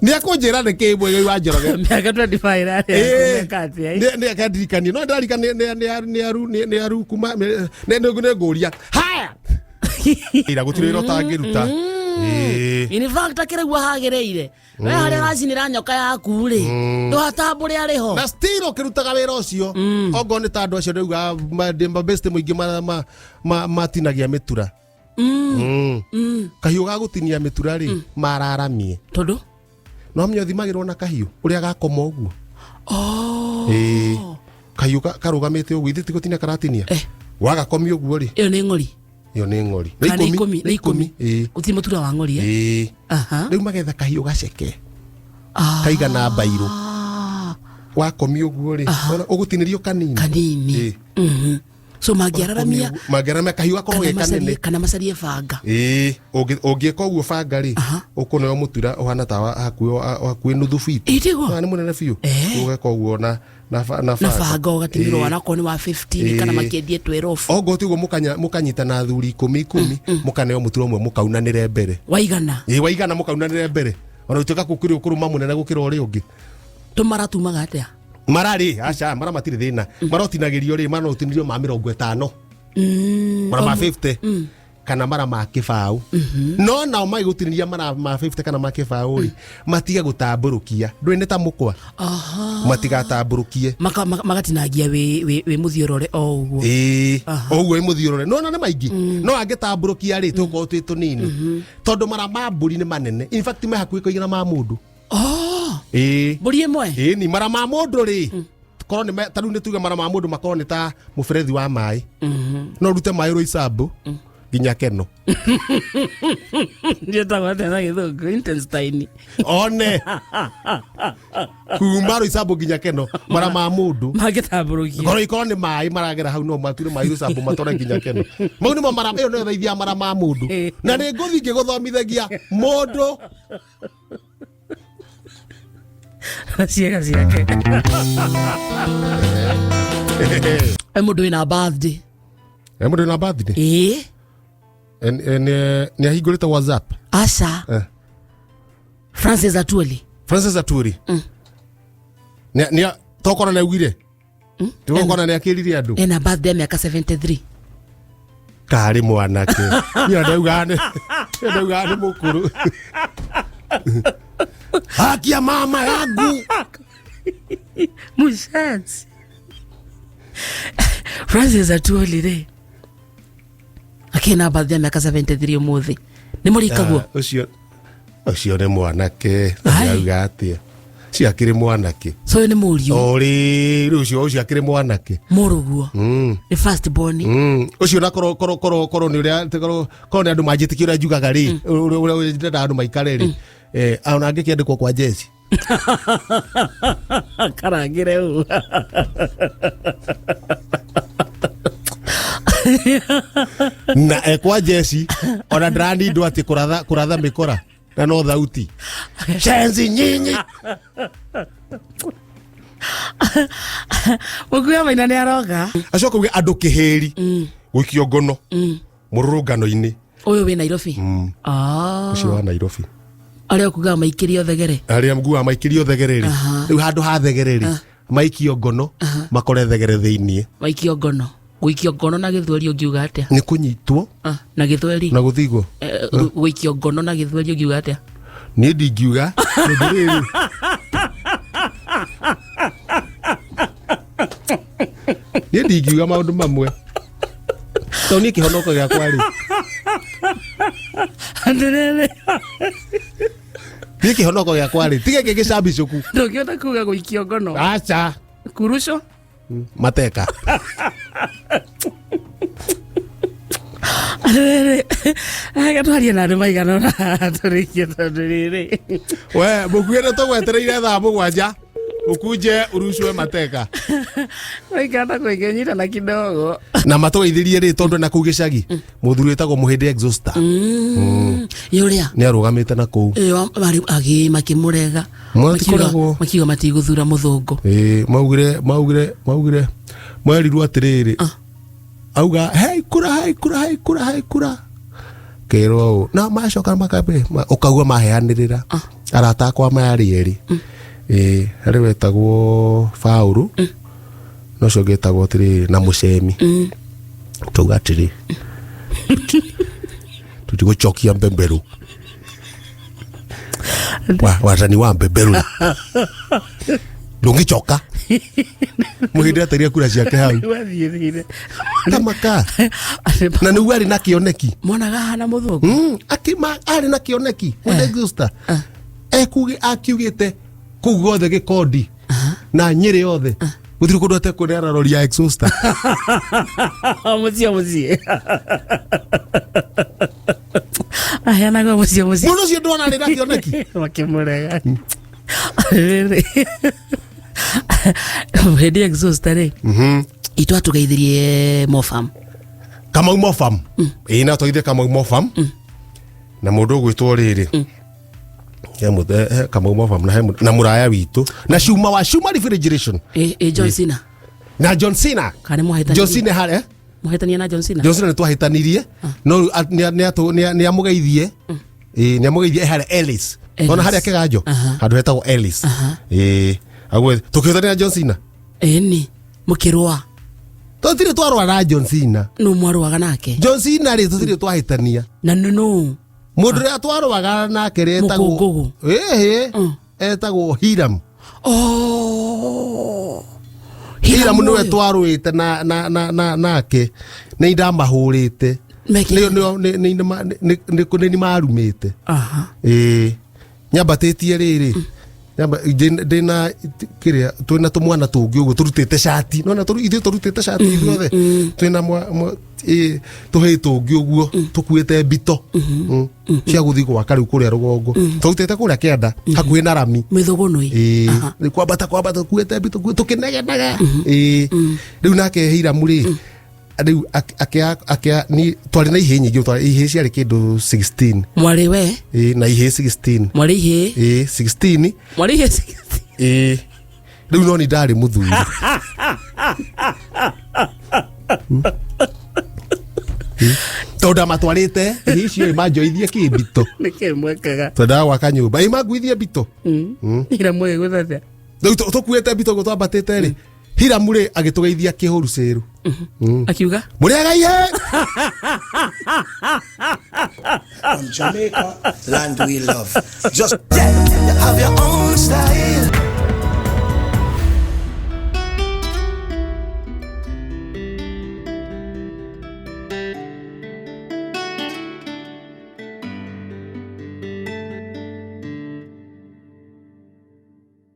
Speaker 2: nĩ akũnjĩra nĩ kĩ Mũigai wa Njoroge
Speaker 1: Mĩaka 25 ĩrarĩ
Speaker 2: Ĩĩ.
Speaker 1: mĩaka atĩa?
Speaker 2: Nĩ akandirikania no ndirarikana nĩ aru nĩ aru kuma nĩ nĩ ngũria haya ira gũtirĩ wĩra ũtangĩruta Ĩĩ.
Speaker 1: In fact akĩraigua hagĩrĩire. We harĩa ũracinĩra nyoka yaku rĩ. Ndũhatambũre arĩ ho.
Speaker 2: Na still ũkĩrutaga wĩra ũcio ongorwo nĩ ta andũ acio ndauga mabeste mũingĩ matinagia mĩtura. Kahiũ ga gũtinia mĩtura rĩ mararamie.
Speaker 1: Tondũ?
Speaker 2: No menya ũthimagĩrwo na kahiũ ũrĩa gakoma ũguo.
Speaker 1: Oh.
Speaker 2: Ĩĩ. Kahiũ karũgamĩte ũguo ithuĩ ti gũtinia karatinia. Wagakomia ũguo rĩ.
Speaker 1: Ĩyo nĩ ng'ori.
Speaker 2: Ĩyo nĩ ng'ori.
Speaker 1: Kana nĩ ikũmi, nĩ ikũmi.
Speaker 2: Ĩĩ.
Speaker 1: Gũtirĩ mũtura wa ng'ori eh?
Speaker 2: Ĩĩ.
Speaker 1: Aha.
Speaker 2: Rĩu magetha kahiũ gaceke.
Speaker 1: Ah.
Speaker 2: Kaigana mbairũ. Wakomia ũguo rĩ, ũgũtinĩrio kanini.
Speaker 1: Kanini.
Speaker 2: Ĩĩ.
Speaker 1: So mangĩararamia
Speaker 2: Mangĩaramia kahiũ gakorwo
Speaker 1: kana
Speaker 2: ge kanene.
Speaker 1: macarie, kana macarie banga.
Speaker 2: Ĩĩ, ũngĩka ũguo banga rĩ,
Speaker 1: Aha.
Speaker 2: ũkũneo mũtura ũhana ta hakuhĩ nuthu feet.
Speaker 1: Ĩ, tiguo?
Speaker 2: Ah, nĩ mũnene biũ.
Speaker 1: Eh.
Speaker 2: Ũgeka ũguo na
Speaker 1: Na
Speaker 2: banga.
Speaker 1: banga ũgatinirwo
Speaker 2: Ĩĩ.
Speaker 1: wanakorwo nĩ wa 15 kana
Speaker 2: Ĩĩ.
Speaker 1: makĩendie 12.
Speaker 2: Okorwo tiguo mũkanyitana athuri ikũmi ikũmi, mũkaneo mũtura ũmwe mũkaunanĩre mbere.
Speaker 1: Waigana.
Speaker 2: Ĩĩ, waigana mũkaunanĩre mbere, ona gũtuĩka gũkĩrĩ ũkũrũma mũnene gũkĩra ũrĩa ũngĩ.
Speaker 1: Tũmara tumaga atĩa?
Speaker 2: Mara rĩ, aca, mara matirĩ thĩna, marotinagĩrio rĩ, marotinĩrio ma 50, mara ma 50 kana mara ma kĩbaũ. No nao magĩgũtinĩria mara ma 50 kana ma kĩbaũ rĩ, matige gũtambũrũkia, ndũĩ nĩ ta mũkwa.
Speaker 1: Aha.
Speaker 2: Matigatambũrũkie.
Speaker 1: Magatinangia wĩ mũthiorore o ũguo.
Speaker 2: Ĩĩ, ũguo ĩ mũthiũrũre, no na nĩ maingĩ, no angĩtambũrũkia rĩ, tũgũkorwo twĩ tũnini, tondũ mara ma mbũri nĩ manene, in fact me hakuhĩ kũigana ma mũndũ.
Speaker 1: Oh,
Speaker 2: Ĩĩ.
Speaker 1: mbũri ĩmwe.
Speaker 2: Ĩĩ, ni mara ma mũndũ rĩ, korwo nĩ ta rĩu nĩ tuge mara ma mũndũ makorwo nĩ ta mũberethi wa maĩ, no ũrute maĩ rũicambu nginya keno.
Speaker 1: Njĩtagwo atĩa na Gĩthũngũ? Intestine.
Speaker 2: One kuma rũicambu nginya keno, mara ma mũndũ.
Speaker 1: Mangĩtambũrũkia.
Speaker 2: Korwo ikorwo nĩ maĩ maragera hau, no mature maĩ rũicambu matware nginya keno. Mau nĩmo mara, ĩyo nĩyo thaithia mara ma mũndũ, na nĩ ngũthiĩ ngĩgũthomithagia mũndũ.
Speaker 1: Na ciĩga ciake. E mũndũ wĩna birthday.
Speaker 2: E mũndũ wĩna birthday?
Speaker 1: Ĩĩ.
Speaker 2: Nĩ ahingũrĩte WhatsApp?
Speaker 1: Aca.
Speaker 2: Eh.
Speaker 1: Francis Atwoli.
Speaker 2: Francis Atwoli nĩ tokora nĩ augire, tokora nĩ akĩrire andũ.
Speaker 1: Ena birthday ya mĩaka 73.
Speaker 2: Karĩ mwanake, niĩ ndaugaga nĩ mũkũrũ. Haki ya mama yangu.
Speaker 1: Mushansi Francis Atwoli rĩ, akĩna birthday ya mĩaka 73 ũmũthĩ, nĩ mũrikaguo.
Speaker 2: Ah, ũcio nĩ mwanake.
Speaker 1: Ai.
Speaker 2: Auga atĩa, ũcio akĩrĩ mwanake.
Speaker 1: So ũyũ nĩ mũriũ.
Speaker 2: Orĩ rĩu ũcio akĩrĩ mwanake.
Speaker 1: Mũrũguo nĩ first born.
Speaker 2: Ũcio na korwo nĩ ũrĩa korwo nĩ andũ manjĩtĩkia ũrĩa njugaga rĩ, ũrĩa ndĩrenda andũ maikare rĩ, ona angĩkĩandĩkwo kwa jeci.
Speaker 1: Karangĩre ũũ.
Speaker 2: Na ekwa jeci ona ndĩranindwo atĩ kũratha mĩkora na no thauti cenzi nyinyi.
Speaker 1: Mũkuya maina nĩ aroka.
Speaker 2: Acoka uge andũ kĩhĩri gũikio ngono mũrũrũngano-inĩ.
Speaker 1: Ũyũ wĩ Nairobi? Ah.
Speaker 2: Ũcio wa Nairobi.
Speaker 1: Arĩa ũkugaga maikĩrio thegere.
Speaker 2: Arĩa nguaga maikĩrio thegere rĩ, rĩu handũ ha thegere rĩ, maikio ngono makore thegere thĩiniĩ.
Speaker 1: Maikio ngono, gũikio ngono na Gĩthweri ũngiuga atĩa?
Speaker 2: Nĩ kũnyitwo.
Speaker 1: Ah, na Gĩthweri?
Speaker 2: Na gũthigwo.
Speaker 1: Eh, gũikio ngono na Gĩthweri ũngiuga atĩa?
Speaker 2: Niĩ ndingiuga tondũ rĩrĩ, niĩ ndingiuga maũndũ mamwe tondũ niĩ kĩhonoko gĩakwa rĩ,
Speaker 1: Atĩrĩrĩ.
Speaker 2: Niĩ kĩhonoko gĩakwa rĩ, tiga gĩkĩ gĩcambicũku.
Speaker 1: Ndũngĩhota kuga gũikio ngono?
Speaker 2: Aca.
Speaker 1: Kuruco.
Speaker 2: Mateka.
Speaker 1: Atĩrĩrĩ, ega twarie na andũ maigana ũna tũrĩkie tondũ rĩrĩ.
Speaker 2: We mũkuĩ, nĩ tũgwetereire thaa 7 ũkunje urucwe mateka.
Speaker 1: Waikana kũingĩnyitana kidogo.
Speaker 2: Na matũgeithirie rĩ, tondũ na kũu gĩcagi mũthuri wĩtagwo Mũhĩndĩ Exhauster
Speaker 1: Ĩ ũrĩa
Speaker 2: nĩ arũgamĩte na kũu.
Speaker 1: Ĩ, agĩ makĩmũrega.
Speaker 2: Matikoragwo.
Speaker 1: Makiuga matigũthura mũthũngũ.
Speaker 2: Ĩĩ, maugire mwerirwo atĩrĩrĩ, auga hei kura, hei kura, hei kura, hei kura, kerwo ũũ na macoka makabe ũkaigua maheanĩrĩra arata akwa mayarĩ erĩ. Ĩĩ, harĩ wetagwo Baũrũ na ũcio ũngĩ etagwo atĩrĩrĩ na Mũcemi. Tauga atĩrĩ, tũtigũcokia mbemberu wathani wa mbemberu ndũngĩcoka. Mũhĩndĩ ateria kura ciake hau.
Speaker 1: Wathiĩrĩire.
Speaker 2: Tamaka na nĩguo arĩ na kĩoneki.
Speaker 1: Monaga hana mũthũngũ.
Speaker 2: Akima arĩ na kĩoneki Mũhĩndĩ Exhauster ekuge akiugĩte kũu guothe Gĩkondi na Nyĩrĩ yothe gũtirĩ kũndũ atekũneana rori ya exhauster.
Speaker 1: O mũciĩ o mũciĩ aheanaga, o mũciĩ o mũciĩ.
Speaker 2: Mũndũ ũcio ndona arĩ na kĩoneki.
Speaker 1: Makĩmũrega rĩrĩ hĩndĩ exhauster rĩ. Itũ atũgeithirie mofam.
Speaker 2: Kamau Mofam. Ĩĩ, no tũgeithie Kamau Mofam na mũndũ ũgwĩtwo rĩrĩ. He he Kamau Mofam na he na mũraya witũ na Cuma wa Cuma Refrigeration.
Speaker 1: Ĩ John Cena?
Speaker 2: Na John Cena.
Speaker 1: Kana nĩ
Speaker 2: John Cena harĩa?
Speaker 1: Mũhĩtania na John Cena?
Speaker 2: John Cena nĩ twahĩtanirie, no rĩu nĩ amũgeithie. Ĩĩ, nĩ amũgeithie, e harĩa Ellis.
Speaker 1: Ellis.
Speaker 2: Ona harĩa Kĩganjo, handũ hetagwo Ellis. Ĩĩ, tũkĩhĩtania na John Cena.
Speaker 1: Ĩni mũkĩrũa?
Speaker 2: Tũtirĩ twarũa na John Cena.
Speaker 1: Nũ mwarũaga nake?
Speaker 2: John Cena rĩ, tũtirĩ twahĩtania.
Speaker 1: Na nũ?
Speaker 2: Mũndũ ũrĩa twarũaga nake rĩ, etagwo
Speaker 1: Mũkũngũgũ.
Speaker 2: Ĩhĩ, etagwo Hiram.
Speaker 1: Oh.
Speaker 2: Hiram nĩwe
Speaker 1: ũyũ.
Speaker 2: twarũĩte na nake, nĩ ndamahũrĩte.
Speaker 1: Mekĩte?
Speaker 2: Nĩ marumĩte. Ĩĩ, nyambatĩtie rĩrĩ, ndĩna kĩrĩa, twĩna tũmwana tũngĩ ũguo tũrutĩte cati, nona ithuĩ tũrutĩte cati ithuothe, twĩna ĩ, tũhĩĩ tũngĩ ũguo tũkuĩte mbito cia gũthiĩ gwaka rĩu kũrĩa rũgongo, tũrutĩte kũrĩa kĩanda hakuhĩ na rami.
Speaker 1: Mĩthũgũnũi.
Speaker 2: Ĩĩ, rĩu kwambata tũkuĩte mbito tũkĩnegenaga. Ĩĩ, rĩu nake Hiramu rĩ, rĩu ni twarĩ na ihĩĩ nyingĩ, ihĩĩ ciarĩ kĩndũ 16.
Speaker 1: Mwarĩ we?
Speaker 2: Ĩĩ, na ihĩĩ 16.
Speaker 1: Mwarĩ ihĩĩ?
Speaker 2: Ĩĩ, 16.
Speaker 1: Mwarĩ ihĩĩ.
Speaker 2: Ĩĩ, rĩu no ni ndarĩ mũthuri tondũ ndamatwarĩte ihĩĩ icio ĩ manjoithie kĩmbito.
Speaker 1: Nĩkĩ mwekaga?
Speaker 2: Twendaga gwaka nyũmba, ĩ manguithie mbito.
Speaker 1: Hiramu ĩgũthathia.
Speaker 2: Rĩu tũkuĩte mbito ũguo twambatĩte rĩ, Hiramu rĩ agĩtũgeithia kĩhũru cĩru.
Speaker 1: Akiuga?
Speaker 2: Mũrĩaga ihe.
Speaker 4: From Jamaica, land we love. Just yeah, you have your own style.